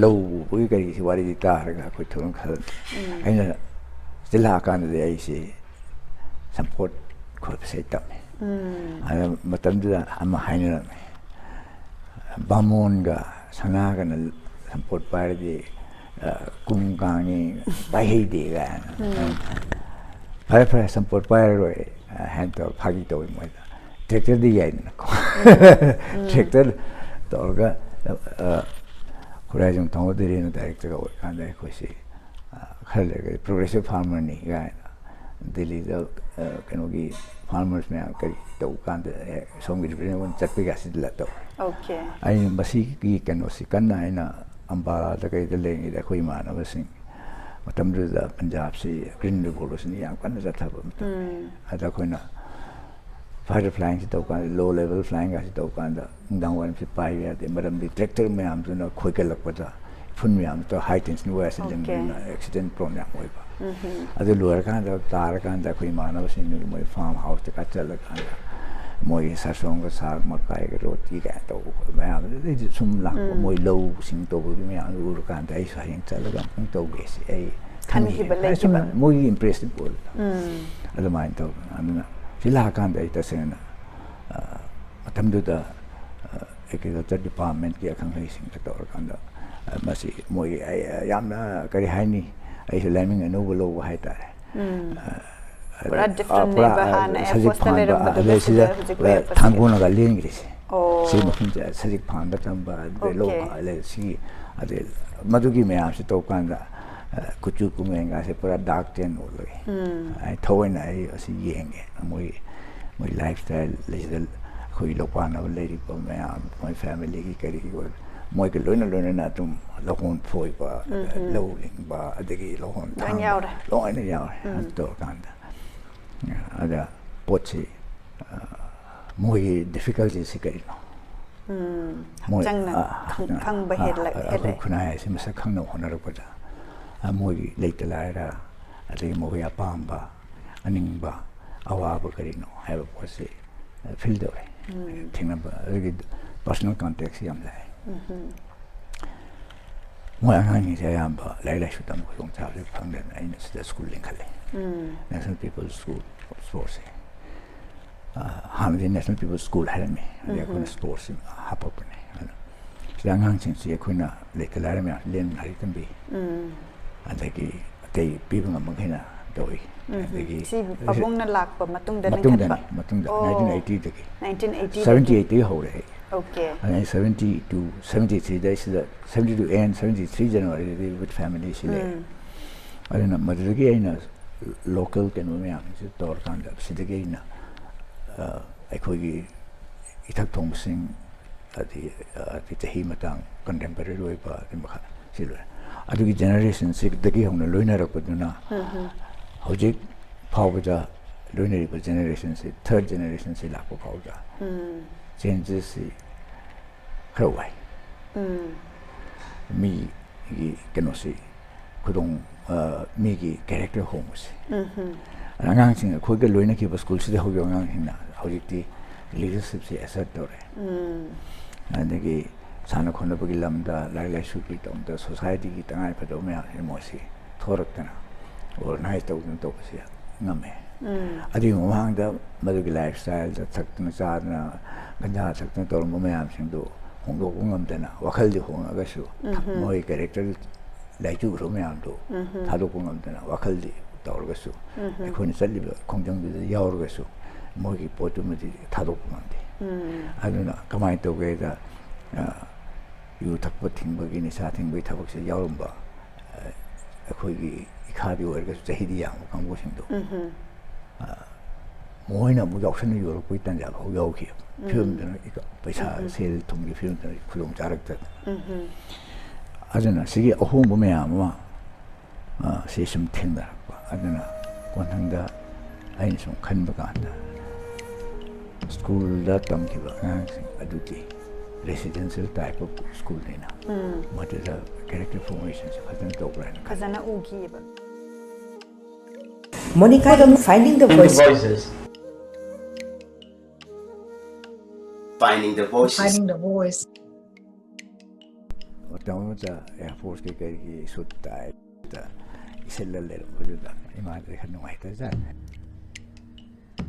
ꯂꯧ ꯎꯕꯒꯤ ꯀꯔꯤꯒꯤ ꯋꯥꯔꯤꯗꯤ ꯇꯥꯔꯒ ꯑꯩꯈꯣꯏ ꯊꯣꯏꯗꯣꯛꯅ ꯈꯜꯂꯝꯗꯦ꯫ ꯑꯩꯅ ꯁꯤꯗ ꯂꯥꯛꯑꯀꯥꯟꯗꯗꯤ ꯑꯩꯁꯤ ꯁꯝꯄꯣꯠ ꯈꯣꯠꯄꯁꯦ ꯑꯩ ꯇꯝꯃꯦ꯫ ꯑꯗ ꯃꯇꯝꯗꯨꯗ ꯑꯃ ꯍꯥꯏꯅꯔꯝꯃꯦ, "ꯕꯥꯃꯣꯟꯒ ꯁꯅꯥꯒꯅ ꯁꯝꯄꯣꯠ ꯄꯥꯏꯔꯗꯤ ꯀꯨꯝ ꯀꯥꯡꯉꯤ, ꯄꯥꯏꯍꯩꯗꯦ" ꯀꯥꯏꯅ꯫ "ꯐꯔꯦ ꯐꯔꯦ, ꯁꯝꯄꯣꯠ ꯄꯥꯏꯔꯔꯣꯏ" ꯍꯥꯏꯅ ꯇꯧꯔ ꯐꯥꯒꯤ ꯇꯧꯋꯤ ꯃꯣꯏꯗ꯫ ꯇ꯭ꯔꯦꯛꯇꯔꯗꯤ ꯌꯥꯏꯗꯅꯀꯣ꯫ ꯇ꯭ꯔꯦꯛꯇꯔ ꯇꯧꯔꯒ ꯈꯨꯔꯥꯏꯖꯝ ꯊꯣꯡꯕ ꯙꯤꯔꯦꯟꯅ ꯗꯥꯏꯔꯦꯛꯇꯔꯒ ꯑꯣꯏꯔꯀꯥꯟꯗ ꯑꯩꯈꯣꯏꯁꯤ ꯈꯔ ꯂꯩꯔꯒ ꯄ꯭ꯔꯣꯒ꯭ꯔꯦꯁꯤꯞ ꯐꯥꯔꯃꯔꯅꯤ ꯀꯥꯏꯅ ꯗꯤꯜꯂꯤꯗ ꯀꯩꯅꯣꯒꯤ ꯐꯥꯔꯃꯔꯁ ꯃꯌꯥꯝ ꯀꯔꯤ ꯇꯧꯕ ꯀꯥꯟꯗ ꯁꯣꯝꯒꯤ ꯔꯤꯄ꯭ꯔꯖꯦꯟꯇꯦꯇꯤꯚ ꯆꯠꯄꯒꯤ ꯑꯁꯤꯗ ꯇꯧꯔꯦ꯫ ꯑꯩꯅ ꯃꯁꯤꯒꯤ ꯀꯩꯅꯣꯁꯤ ꯀꯟꯅ ꯑꯩꯅ ꯑꯝꯕꯥꯂꯥꯗ ꯀꯩꯗ ꯂꯩꯔꯤꯉꯩꯗ ꯑꯩꯈꯣꯏ ꯏꯃꯥꯟꯅꯕꯁꯤꯡ ꯃꯇꯝꯗꯨꯗ ꯄꯟꯖꯥꯕꯁꯤ ꯒ꯭ꯔꯤꯟ ꯔꯤꯚꯣꯂꯨꯁꯟ ꯌꯥꯝ ꯀꯟꯅ ꯆꯠꯊꯕ ꯃꯇꯝꯅꯤ꯫ ꯑꯗ ꯑꯩꯈꯣꯏꯅ ꯐꯥꯏꯇꯔ ꯐ꯭ꯂꯥꯏꯡꯁꯤ ꯇꯧꯀꯥꯟꯗ, ꯂꯣ ꯂꯦꯚꯦꯜ ꯐ꯭ꯂꯥꯏꯡꯒꯁꯤ ꯇꯧꯀꯥꯟꯗ ꯅꯨꯡꯗꯥꯡ ꯋꯥꯏꯔꯝꯁꯤ ꯄꯥꯏꯕ ꯌꯥꯗꯦ꯫ ꯃꯔꯝꯗꯤ ꯇ꯭ꯔꯦꯛꯇꯔ ꯃꯌꯥꯝꯗꯨꯅ ꯈꯣꯏꯒꯠꯂꯛꯄꯗ ꯏꯐꯨꯟ ꯃꯌꯥꯝꯗꯣ ꯍꯥꯏ ꯇꯦꯟꯁꯟ ꯋꯥꯌꯔꯁꯤ ꯂꯦꯡꯕꯅꯤꯅ ꯑꯦꯛꯁꯤꯗꯦꯟ ꯄ꯭ꯔꯣꯟ ꯌꯥꯝ ꯑꯣꯏꯕ꯫ ꯑꯗꯨ ꯂꯣꯏꯔꯀꯥꯟꯗ, ꯇꯥꯔꯀꯥꯟꯗ ꯑꯩꯈꯣꯏ ꯏꯃꯥꯟꯅꯕꯁꯤꯡꯗꯨꯒꯤ ꯃꯣꯏ ꯐꯥꯔꯝ ꯍꯥꯎꯁꯇꯒ ꯆꯠꯂꯀꯥꯟꯗ ꯃꯣꯏꯒꯤ ꯁꯥꯁꯣꯡꯒ ꯁꯥꯒ ꯃꯀꯥꯏꯒ ꯔꯣꯇꯤ ꯀꯥꯏꯅ ꯇꯧꯕ ꯈꯣꯠꯄ ꯃꯌꯥꯝꯗꯨꯗꯩꯗꯤ ꯁꯨꯝ ꯂꯥꯛꯄ, ꯃꯣꯏ ꯂꯧꯁꯤꯡ ꯇꯧꯕꯒꯤ ꯃꯌꯥꯝꯗꯨ ꯎꯔꯀꯥꯟꯗ ꯑꯩꯁꯨ ꯍꯌꯦꯡ ꯆꯠꯂꯒ ꯑꯃꯨꯛꯇꯪ ꯇꯧꯒꯦ ꯁꯤ ꯑꯩ ꯈꯟꯈꯤꯕ, ꯈꯟꯈꯤꯕ꯫ ꯁꯨꯝ ꯂꯩꯈꯤꯕ꯫ ꯃꯣꯏꯒꯤ ꯏꯝꯄ꯭ꯔꯦꯁꯇꯤꯞ ꯑꯣꯏꯕꯗꯣ꯫ ꯑꯗꯨꯃꯥꯏꯅ ꯇꯧꯗꯅ꯫ ꯑꯗꯨꯅ ꯁꯤ ꯂꯥꯛꯑꯀꯥꯟꯗ ꯑꯩ ꯇꯁꯦꯡꯅ, ꯑ, ꯃꯇꯝꯗꯨꯗ, ꯑ, ꯑꯦꯒ꯭ꯔꯤꯀꯜꯆꯔ ꯗꯤꯄꯥꯔꯠꯃꯦꯟꯠꯀꯤ ꯑꯈꯪ ꯑꯍꯩꯁꯤꯡꯗ ꯇꯧꯔꯀꯥꯟꯗ, ꯑ, ꯃꯁꯤ ꯃꯣꯏ, ꯑ, ꯌꯥꯝꯅ, ꯀꯔꯤ ꯍꯥꯏꯅꯤ, ꯑꯩꯁꯨ ꯂꯥꯏꯃꯤꯡ ꯑꯅꯧꯕ ꯂꯧꯕ ꯍꯥꯏꯇꯥꯔꯦ꯫ ꯑ, ꯄꯨꯔꯥ ꯑ, ꯗꯤꯐ꯭ꯔꯦꯟꯅꯦꯕ꯫ ꯄꯨꯔꯥ, ꯑ, ꯍꯥꯟꯅ ꯁꯖꯤꯛ ꯑꯦꯐꯣꯔꯁꯇ ꯐꯥꯟꯕ, ꯂꯩꯔꯝꯕꯗꯨꯒ ꯑꯗꯩ ꯁꯤꯗ, ꯁꯤꯗ ꯂꯩꯔꯛꯄꯁꯦ꯫ ꯊꯥꯡꯒꯣꯟꯅꯒ ꯂꯦꯟꯈ꯭ꯔꯤꯁꯦ꯫ ꯑꯣ꯫ ꯁꯤ ꯃꯐꯝꯁꯦ ꯁꯖꯤꯛ ꯐꯥꯟꯕ ꯇꯝꯕ, ꯑꯗꯩ ꯂꯧ, ꯑꯣꯀꯦ꯫ ꯂꯩ-, ꯁꯤ, ꯑꯗꯩ ꯃꯗꯨꯒꯤ ꯃꯌꯥꯝꯁꯤ ꯇꯧꯀꯥꯟꯗ, ꯑ, ꯀꯨꯆꯨ ꯀꯨꯃꯦꯟꯒꯥꯁꯦ ꯄꯨꯔꯥ ꯗꯥꯔꯛ ꯇꯦꯟ ꯑꯣꯜꯂꯒ꯫ ꯑꯩ ꯊꯑꯣꯏꯅ ꯑꯩ ꯑꯁꯤ ꯌꯦꯡꯉꯦ꯫ ꯃꯣꯏ, ꯃꯣꯏ ꯂꯥꯏꯐ ꯁ꯭ꯇꯥꯏꯜ ꯂꯩꯁꯤꯗ ꯑꯩꯈꯣꯏ ꯂꯧꯄꯥꯟꯅꯕ ꯂꯩꯔꯤꯕ ꯃꯌꯥꯝ, ꯃꯣꯏ ꯐꯦꯃꯤꯂꯤꯒꯤ ꯀꯔꯤꯒꯤ ꯑꯣꯏꯕ, ꯃꯣꯏꯒ ꯂꯣꯏꯅ ꯂꯣꯏꯅꯅ ꯑꯗꯨꯝ ꯂꯧꯍꯣꯟ ꯐꯣꯏꯕ, ꯂꯧ ꯂꯤꯡꯕ, ꯑꯗꯒꯤ ꯂꯧꯍꯣꯟ ꯂꯣꯏꯅ ꯊꯥꯡꯕ, ꯌꯥꯎꯔꯦ꯫ ꯂꯣꯏꯅ ꯌꯥꯎꯔꯦ꯫ ꯑꯗꯨ ꯇꯧꯔꯀꯥꯟꯗ, ꯑꯗ ꯄꯣꯠꯁꯤ, ꯑ, ꯃꯣꯏꯒꯤ ꯗꯤꯐꯤꯀꯜꯇꯤꯁꯤ ꯀꯔꯤꯅꯣ? ꯃꯣꯏ, ꯍꯛꯆꯥꯡꯅ ꯑ, ꯈꯪ-, ꯍꯛꯆꯥꯡ-, ꯈꯪꯕ ꯑ, ꯍꯦꯜꯂꯛ-, ꯑꯩꯈꯣꯏ ꯍꯦꯜꯂꯛꯑꯦ꯫ ꯈꯨꯟꯅꯥꯏ ꯑꯁꯤ ꯃꯁꯛ ꯈꯪꯅꯕ ꯍꯣꯠꯅꯔꯛꯄꯗ, ꯑ, ꯃꯣꯏꯒꯤ ꯂꯩꯇ ꯂꯥꯏꯔ, ꯑꯗꯒꯤ ꯃꯈꯣꯏꯒꯤ ꯑꯄꯥꯝꯕ, ꯑꯅꯤꯡꯕ, ꯑꯋꯥꯕ ꯀꯔꯤꯅꯣ ꯍꯥꯏꯕ ꯄꯣꯠꯁꯤ, ꯑ, ꯐꯤꯜ ꯇꯧꯔꯦ꯫ ꯊꯦꯡꯅꯕ, ꯑꯗꯨꯒꯤ ꯄꯔꯁꯣꯅꯦꯜ ꯀꯟꯇꯦꯛꯁꯤ ꯌꯥꯝ ꯂꯥꯛꯑꯦ꯫ ꯃꯣꯏ ꯑꯉꯥꯡꯁꯤꯡꯁꯦ ꯑꯌꯥꯝꯕ ꯂꯥꯏꯔꯤꯛ ꯂꯥꯏꯁꯨ ꯇꯝꯕ ꯈꯨꯗꯣꯡꯆꯥꯕꯁꯦ ꯐꯪꯗꯗꯅ ꯑꯩꯅ ꯁꯤꯗ ꯁ꯭ꯀꯨꯜ ꯂꯤꯡꯈꯠꯂꯦ꯫ National People's School of Sportsꯁꯦ꯫ ꯑ, ꯍꯥꯟꯅꯗꯤ National People's School ꯍꯥꯏꯔꯝꯃꯤ, ꯑꯗꯩ ꯑꯩꯈꯣꯏꯅ ꯁ꯭ꯄꯣꯔꯠꯁꯁꯤ ꯍꯥꯞꯄꯛꯄꯅꯦ꯫ ꯑꯗꯣ ꯁꯤꯗ ꯑꯉꯥꯡꯁꯤꯡꯁꯤ ꯑꯩꯈꯣꯏꯅ ꯂꯩꯇ ꯂꯥꯏꯔ ꯃꯌꯥꯝ ꯂꯦꯝꯅ ꯂꯥꯏꯔꯤꯛ ꯇꯝꯕꯤ, ꯑꯗꯒꯤ ꯑꯇꯩ ꯄꯤꯕ ꯉꯝꯕꯈꯩꯅ ꯇꯧꯏ꯫ ꯑꯗꯒꯤ ꯁꯤ ꯄꯥꯕꯨꯡꯅ ꯂꯥꯛꯄ ꯃꯇꯨꯡꯗ ꯃꯇꯨꯡꯗꯅꯤ, ꯂꯤꯡꯈꯠꯄ? ꯃꯇꯨꯡꯗ, ꯑꯣ꯫ nineteen eightyꯗꯒꯤ꯫ Nineteen eightyꯗꯒꯤ? Seventy eightꯇꯒꯤ ꯍꯧꯔꯦ ꯑꯩ꯫ ꯑꯣꯀꯦ꯫ ꯑꯗꯩ seventy two, seventy threeꯗ ꯑꯩ ꯁꯤꯗ, seventy two end, seventy three Januaryꯗꯒꯤ with familyꯁꯤ ꯂꯩꯔꯦ꯫ ꯑꯗꯨꯅ ꯃꯗꯨꯗꯒꯤ ꯑꯩꯅ ꯂꯣꯀꯦꯜ ꯀꯩꯅꯣ ꯃꯌꯥꯝꯁꯤ ꯇꯧꯔꯀꯥꯟꯗ ꯁꯤꯗꯒꯤ ꯑꯩꯅ, ꯑ, ꯑꯩꯈꯣꯏꯒꯤ ꯏꯊꯛ ꯊꯣꯡꯕꯁꯤꯡ, ꯑꯗꯤ, ꯑ, ꯑꯗꯤ ꯆꯍꯤ ꯃꯇꯥꯡ ꯀꯟꯇꯦꯝꯄꯔꯔꯤ ꯑꯣꯏꯕ ꯑꯗꯨ ꯃꯈꯥ ꯁꯤ ꯂꯣꯏꯔꯦ꯫ ꯑꯗꯨꯒꯤ ꯖꯦꯅꯦꯔꯦꯁꯟꯁꯤꯗꯒꯤ ꯍꯧꯅ ꯂꯣꯏꯅꯔꯛꯄꯗꯨꯅ ꯍꯧꯖꯤꯛ ꯐꯥꯎꯕꯗ ꯂꯣꯏꯅꯔꯤꯕ ꯖꯦꯅꯦꯔꯦꯁꯟꯁꯤ, ꯊꯔꯠ ꯖꯦꯅꯦꯔꯦꯁꯟꯁꯤ ꯂꯥꯛꯄ ꯐꯥꯎꯕꯗ ꯆꯦꯟꯖꯦꯁꯁꯤ ꯈꯔ ꯋꯥꯏ꯫ ꯃꯤꯒꯤ ꯀꯩꯅꯣꯁꯤ, ꯈꯨꯗꯣꯡ, ꯑ, ꯃꯤꯒꯤ ꯀꯦꯔꯦꯛꯇꯔ ꯍꯣꯡꯕꯁꯤ꯫ ꯑꯉꯥꯡꯁꯤꯡ, ꯑꯩꯈꯣꯏꯒ ꯂꯣꯏꯅꯈꯤꯕ ꯁ꯭ꯀꯨꯜꯁꯤꯗ ꯍꯧꯈꯤꯕ ꯑꯉꯥꯡꯁꯤꯡꯅ ꯍꯧꯖꯤꯛꯇꯤ ꯂꯤꯗꯔꯁꯤꯞꯁꯤ ꯑꯦꯁꯔꯠ ꯇꯧꯔꯦ꯫ ꯑꯗꯒꯤ ꯁꯥꯟꯅ ꯈꯣꯠꯅꯕꯒꯤ ꯂꯝꯗ, ꯂꯥꯏꯔꯤꯛ ꯂꯥꯏꯁꯨꯒꯤ ꯂꯝꯗ, ꯁꯣꯁꯥꯏꯇꯤꯒꯤ ꯇꯉꯥꯏ ꯐꯗꯕ ꯃꯌꯥꯝꯁꯤ ꯃꯣꯏꯁꯤ ꯊꯣꯔꯛꯇꯅ ꯑꯣꯔꯒꯅꯥꯏꯖ ꯇꯧꯗꯅ ꯇꯧꯕꯁꯤ ꯉꯝꯃꯦ꯫ ꯑꯗꯨꯒꯤ ꯃꯃꯥꯡꯗ ꯃꯗꯨꯒꯤ ꯂꯥꯏꯐ ꯁ꯭ꯇꯥꯏꯜꯗ ꯊꯛꯇꯅ ꯆꯥꯗꯅ, ꯒꯟꯖꯥ ꯊꯛꯇꯅ ꯇꯧꯔꯝꯕ ꯃꯌꯥꯝꯁꯤꯡꯗꯨ ꯍꯣꯡꯗꯣꯛꯄ ꯉꯝꯗꯅ, ꯋꯥꯈꯜꯗꯤ ꯍꯣꯡꯉꯒꯁꯨ ꯃꯣꯏ ꯀꯦꯔꯦꯛꯇꯔ ꯂꯥꯏꯆꯨꯈ꯭ꯔꯕ ꯃꯌꯥꯝꯗꯨ ꯊꯥꯗꯣꯛꯄ ꯉꯝꯗꯅ, ꯋꯥꯈꯜꯗꯤ ꯇꯧꯔꯒꯁꯨ ꯑꯩꯈꯣꯏꯅ ꯆꯠꯂꯤꯕ ꯈꯣꯡꯖꯪꯗꯨꯗ ꯌꯥꯎꯔꯒꯁꯨ ꯃꯣꯏꯒꯤ ꯄꯣꯠꯇꯨꯃꯗꯤ ꯊꯥꯗꯣꯛꯄ ꯉꯝꯗꯦ꯫ ꯑꯗꯨꯅ ꯀꯃꯥꯏꯅ ꯇꯧꯒꯦꯗ, ꯑ, ꯌꯨ ꯊꯛꯄ ꯊꯤꯡꯕꯒꯤ, ꯅꯤꯁꯥ ꯊꯤꯡꯕꯒꯤ ꯊꯕꯛꯁꯦ ꯌꯥꯎꯔꯝꯕ, ꯑ, ꯑꯩꯈꯣꯏꯒꯤ ꯏꯈꯥꯗꯤ ꯑꯣꯏꯔꯒꯁꯨ ꯆꯍꯤꯗꯤ ꯌꯥꯝꯕ ꯀꯥꯡꯕꯨꯁꯤꯡꯗꯣ, ꯑ, ꯃꯣꯏꯅ ꯑꯃꯨꯛ ꯌꯥꯎꯁꯟꯅ ꯌꯣꯜꯂꯛꯄꯒꯤ ꯇꯥꯟꯖꯥ ꯐꯥꯎ ꯌꯥꯎꯈꯤ꯫ ꯐꯤꯕꯝꯗꯨꯅ ꯏꯀ-, ꯄꯩꯁꯥ, ꯁꯦꯜ ꯊꯨꯝꯒꯤ ꯐꯤꯕꯝꯗꯨꯅ ꯈꯨꯗꯣꯡ ꯆꯥꯔꯛꯇꯗꯅ꯫ ꯑꯗꯨꯅ ꯁꯤꯒꯤ ꯑꯍꯣꯡꯕ ꯃꯌꯥꯝ ꯑꯃ, ꯑ, ꯁꯤ ꯁꯨꯝ ꯊꯦꯡꯅꯔꯛꯄ꯫ ꯑꯗꯨꯅ ꯀꯣꯟꯊꯪꯗ ꯑꯩꯅ ꯁꯨꯝ ꯈꯟꯕ ꯀꯥꯟꯗ, ꯁ꯭ꯀꯨꯜꯗ ꯇꯝꯈꯤꯕ ꯑꯉꯥꯡꯁꯤꯡ ꯑꯗꯨꯗꯤ residential type of ꯁ꯭ꯀꯨꯜꯅꯤꯅ, ꯃꯗꯨꯗ ꯀꯦꯔꯦꯛꯇꯔ ꯐꯣꯔꯃꯦꯁꯟꯁꯦ ꯐꯖꯅ ꯇꯧꯕ꯭ꯔꯥ ꯍꯥꯏꯅ ꯈꯜꯂꯤ꯫ ꯐꯖꯅ ꯎꯈꯤꯑꯕ꯫ Monica in Finding the Voice. Voices. Finding the voices. Finding the voice. ꯃꯇꯝ ꯑꯃꯗ ꯑꯦꯌꯥꯔꯐꯣꯔꯁꯀꯤ ꯀꯩꯒꯤ ꯁꯨꯠ ꯇꯥꯏꯞꯇ ꯏꯁꯤꯜꯂ ꯂꯩꯔꯝꯕꯗꯨꯗ ꯏꯃꯥꯗꯤ ꯈꯔ ꯅꯨꯡꯉꯥꯏꯇꯖꯥꯠꯅꯤ꯫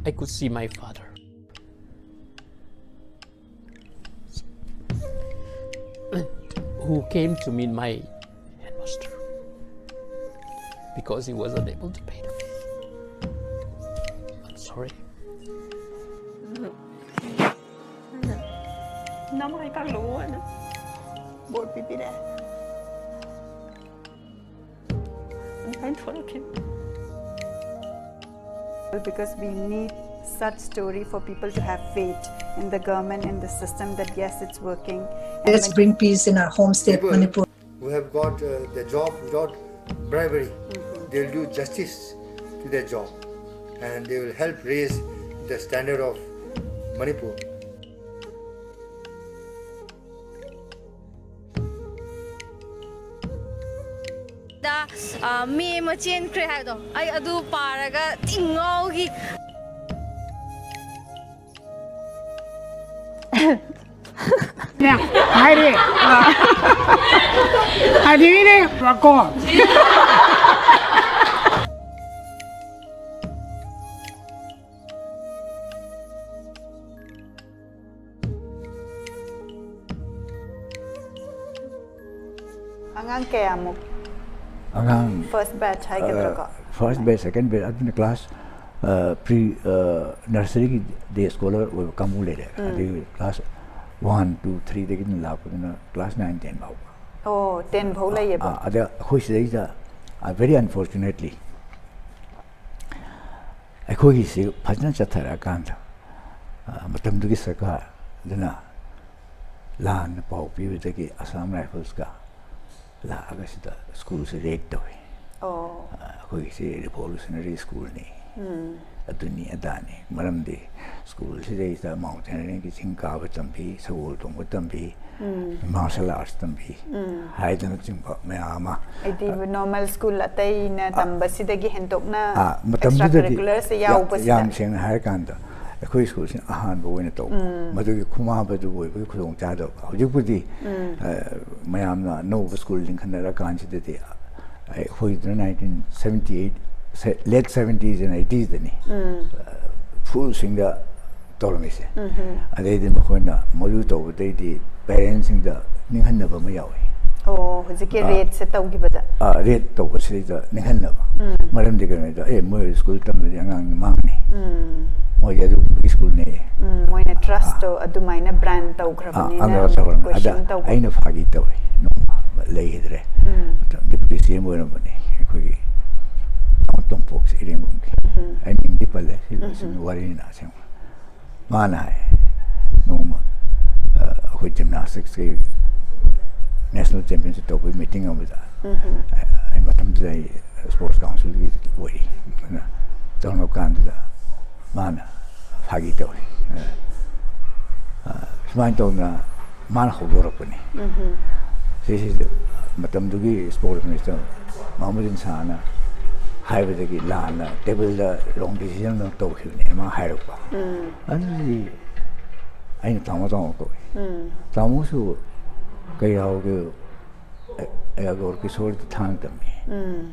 I could see my father, who came to meet my headmaster because he was unable to pay the fee. I'm sorry. ꯅꯃꯥꯏ ꯀꯥꯡꯂꯣ ꯑꯅ ꯕꯣꯔ ꯄꯤꯕꯤꯔꯦ꯫ ꯅꯃꯥꯏ ꯊꯣꯔꯛꯈꯤꯅꯤ꯫ Because we need such story for people to have faith in the government, in the system, that yes, it's working. And Let's when bring peace in our home state, Manipur. who have got uh, the job without bribery, they'll do justice to their job and they will help raise the standard of Manipur. ꯗ ꯃꯤ ꯑꯃ ꯆꯦꯟꯈ꯭ꯔꯦ ꯍꯥꯏꯕꯗꯣ, ꯑꯩ ꯑꯗꯨ ꯄꯥꯔꯒ ꯊꯤ ꯉꯥꯎꯈꯤ꯫ ꯍꯥꯏꯔꯦ꯫ ꯑꯗꯒꯤꯅꯦ ꯀꯣ꯫ ꯑꯉꯥꯡ ꯀꯌꯥꯃꯨꯛ? ꯑꯉꯥꯡ First batch ꯍꯥꯏꯒꯗ꯭ꯔꯥꯀꯣ? First batch, second batch ꯑꯗꯨꯅ class pre nurseryꯒꯤ day scholar ꯑꯣꯏꯕ ꯀꯥꯡꯕꯨ ꯂꯩꯔꯦ꯫ ꯑꯗꯒꯤ class one, two, threeꯗꯒꯤꯅ ꯂꯥꯛꯄꯗꯨꯅ class nine, ten ꯐꯥꯎꯕ꯫ ꯑꯣ, ten ꯐꯥꯎ ꯂꯩꯌꯦꯕ꯫ ꯑꯥ, ꯑꯗ ꯑꯩꯈꯣꯏ ꯁꯤꯗꯩꯗ very unfortunately ꯑꯩꯈꯣꯏꯒꯤꯁꯤ ꯐꯖꯅ ꯆꯠꯊꯔꯛꯑꯀꯥꯟꯗ ꯃꯇꯝꯗꯨꯒꯤ ꯁꯔꯀꯥꯔꯗꯨꯅ ꯂꯥꯟꯅ ꯄꯥꯎ ꯄꯤꯕꯗꯒꯤ Assam Riflesꯀ ꯂꯥꯛꯑꯒ ꯁꯤꯗ schoolꯁꯦ raid ꯇꯧꯏ꯫ ꯑꯩꯈꯣꯏꯒꯤꯁꯤ revolutionary schoolꯅꯤ, ꯑꯗꯨꯅꯤ ꯑꯗꯥꯅꯤ꯫ ꯃꯔꯝꯗꯤ schoolꯁꯤꯗꯩꯗ mountaineeringꯒꯤ ꯆꯤꯡ ꯀꯥꯕ ꯇꯝꯕꯤ, ꯁꯒꯣꯜ ꯇꯣꯡꯕ ꯇꯝꯕꯤ, martial arts ꯇꯝꯕꯤ ꯍꯥꯏꯗꯅꯆꯤꯡꯕ ꯃꯌꯥꯝ ꯑꯃ꯫ ꯍꯥꯏꯗꯤ normal school ꯑꯇꯩꯅ ꯇꯝꯕꯁꯤꯗꯒꯤ ꯍꯦꯟꯗꯣꯛꯅ ꯑꯥ, ꯃꯇꯝꯗꯨꯗꯗꯤ extracurriculars ꯁꯦ ꯌꯥ- ꯌꯥꯎꯕꯁꯤꯗ꯫ ꯌꯥꯝ ꯁꯦꯡꯅ ꯍꯥꯏꯔꯀꯥꯟꯗ ꯑꯩꯈꯣꯏ schoolꯁꯤꯅ ꯑꯍꯥꯟꯕ ꯑꯣꯏꯅ ꯇꯧꯕ꯫ ꯃꯗꯨꯒꯤ ꯈꯨꯃꯥꯕꯗꯨ ꯑꯣꯏꯕꯒꯤ ꯈꯨꯗꯣꯡꯆꯥꯗꯕ꯫ ꯍꯧꯖꯤꯛꯄꯨꯗꯤ ꯑ, ꯃꯌꯥꯝꯅ ꯑꯅꯧꯕ school ꯂꯤꯡꯈꯠꯅꯔꯀꯥꯟꯁꯤꯗꯗꯤ ꯑꯩꯈꯣꯏꯗꯨꯅ nineteen seventy eight, late seventie's and eightieesꯗꯅꯤ full swingꯗ ꯇꯧꯔꯝꯃꯤꯁꯦ꯫ ꯑꯗꯩꯗꯤ ꯃꯈꯣꯏꯅ ꯃꯗꯨ ꯇꯧꯕꯗꯩꯗꯤ parentsꯁꯤꯡꯗ ꯅꯤꯡꯍꯟꯅꯕ ꯑꯃ ꯌꯥꯎꯏ꯫ ꯑꯣ, ꯍꯧꯖꯤꯛꯀꯤ raidꯁꯦ ꯇꯧꯈꯤꯕꯗ꯫ ꯑꯥ, raid ꯇꯧꯕꯁꯤꯗꯩꯗ ꯅꯤꯡꯍꯟꯅꯕ꯫ ꯃꯔꯝꯗꯤ ꯀꯩꯅꯣꯗ, ꯑꯦ, ꯃꯣꯏ school ꯇꯝꯕꯗꯤ ꯑꯉꯥꯡ ꯃꯥꯡꯅꯤ, ꯃꯣꯏꯗꯤ ꯑꯗꯨꯒꯨꯝꯕꯒꯤ schoolꯅꯦ꯫ ꯎꯝ, ꯃꯣꯏꯅ trustꯇꯣ ꯑꯗꯨꯃꯥꯏꯅ brand ꯇꯧꯈ꯭ꯔꯕꯅꯤꯅ ꯑꯉꯥꯡ ꯇꯧꯔꯝꯃꯦ꯫ ꯑꯗ question ꯇꯧꯕ꯫ ꯑꯩꯅ ꯐꯥꯒꯤ ꯇꯧꯋꯦ, ꯅꯣꯡꯃ ꯂꯩꯈꯤꯗ꯭ꯔꯦ꯫ ꯃꯇꯝ deputy CM ꯑꯣꯏꯔꯝꯕꯅꯤ ꯑꯩꯈꯣꯏꯒꯤ ꯇꯣꯝꯄꯣꯛ ꯏꯔꯦꯡꯕꯝꯒꯤ꯫ ꯑꯩ ꯃꯤꯡꯗꯤ ꯄꯜꯂꯦ, ꯁꯤ ꯁꯤ ꯋꯥꯔꯤꯅꯤꯅ ꯑꯁꯦꯡꯕ꯫ ꯃꯥꯅ ꯍꯥꯏ, ꯅꯣꯡꯃ ꯑ, ꯑꯩꯈꯣꯏ gymnasticsꯀꯤ ꯅꯦꯁꯅꯦꯜ ꯆꯦꯝꯄꯤꯌꯟꯁꯤꯞ ꯇꯧꯕꯒꯤ ꯃꯤꯇꯤꯡ ꯑꯃꯗ, ꯑꯩ ꯃꯇꯝꯗꯨꯗ ꯑꯩ ꯁ꯭ꯄꯣꯔꯠꯁ ꯀꯥꯎꯟꯁꯤꯜꯒꯤ ꯑꯣꯏꯔꯤ꯫ ꯑꯗꯨꯅ ꯆꯪꯂꯛ ꯀꯥꯟꯗꯨꯗ ꯃꯥꯅ ꯐꯥꯒꯤ ꯇꯧꯔꯤ꯫ ꯑ, ꯁꯨꯃꯥꯏꯅ ꯇꯧꯗꯅ ꯃꯥꯅ ꯍꯧꯗꯣꯔꯛꯄꯅꯤ꯫ ꯁꯤꯁꯤꯗ ꯃꯇꯝꯗꯨꯒꯤ ꯁ꯭ꯄꯣꯔꯠꯁ ꯃꯤꯅꯤꯁꯇꯔ ꯃꯍꯃꯨꯗꯤꯟ ꯁꯥꯍꯅ ꯍꯥꯏꯕꯗꯒꯤ ꯂꯥꯟꯅ ꯇꯦꯕꯜꯗ ꯔꯣꯡ ꯗꯤꯁꯤꯖꯟ ꯑꯃ ꯇꯧꯈꯤꯕꯅꯦ, ꯃꯥ ꯍꯥꯏꯔꯛꯄ꯫ ꯑꯗꯨꯗꯤ ꯑꯩꯅ ꯇꯥꯃꯣ, ꯇꯥꯃꯣ ꯀꯧꯏ꯫ ꯇꯥꯃꯣꯁꯨ ꯀꯩꯔꯥꯎꯒꯤ ꯑꯦ, ꯑꯦ, ꯒꯣꯔꯀꯤꯁꯣꯔꯗ ꯊꯥꯡ ꯇꯝꯃꯤ꯫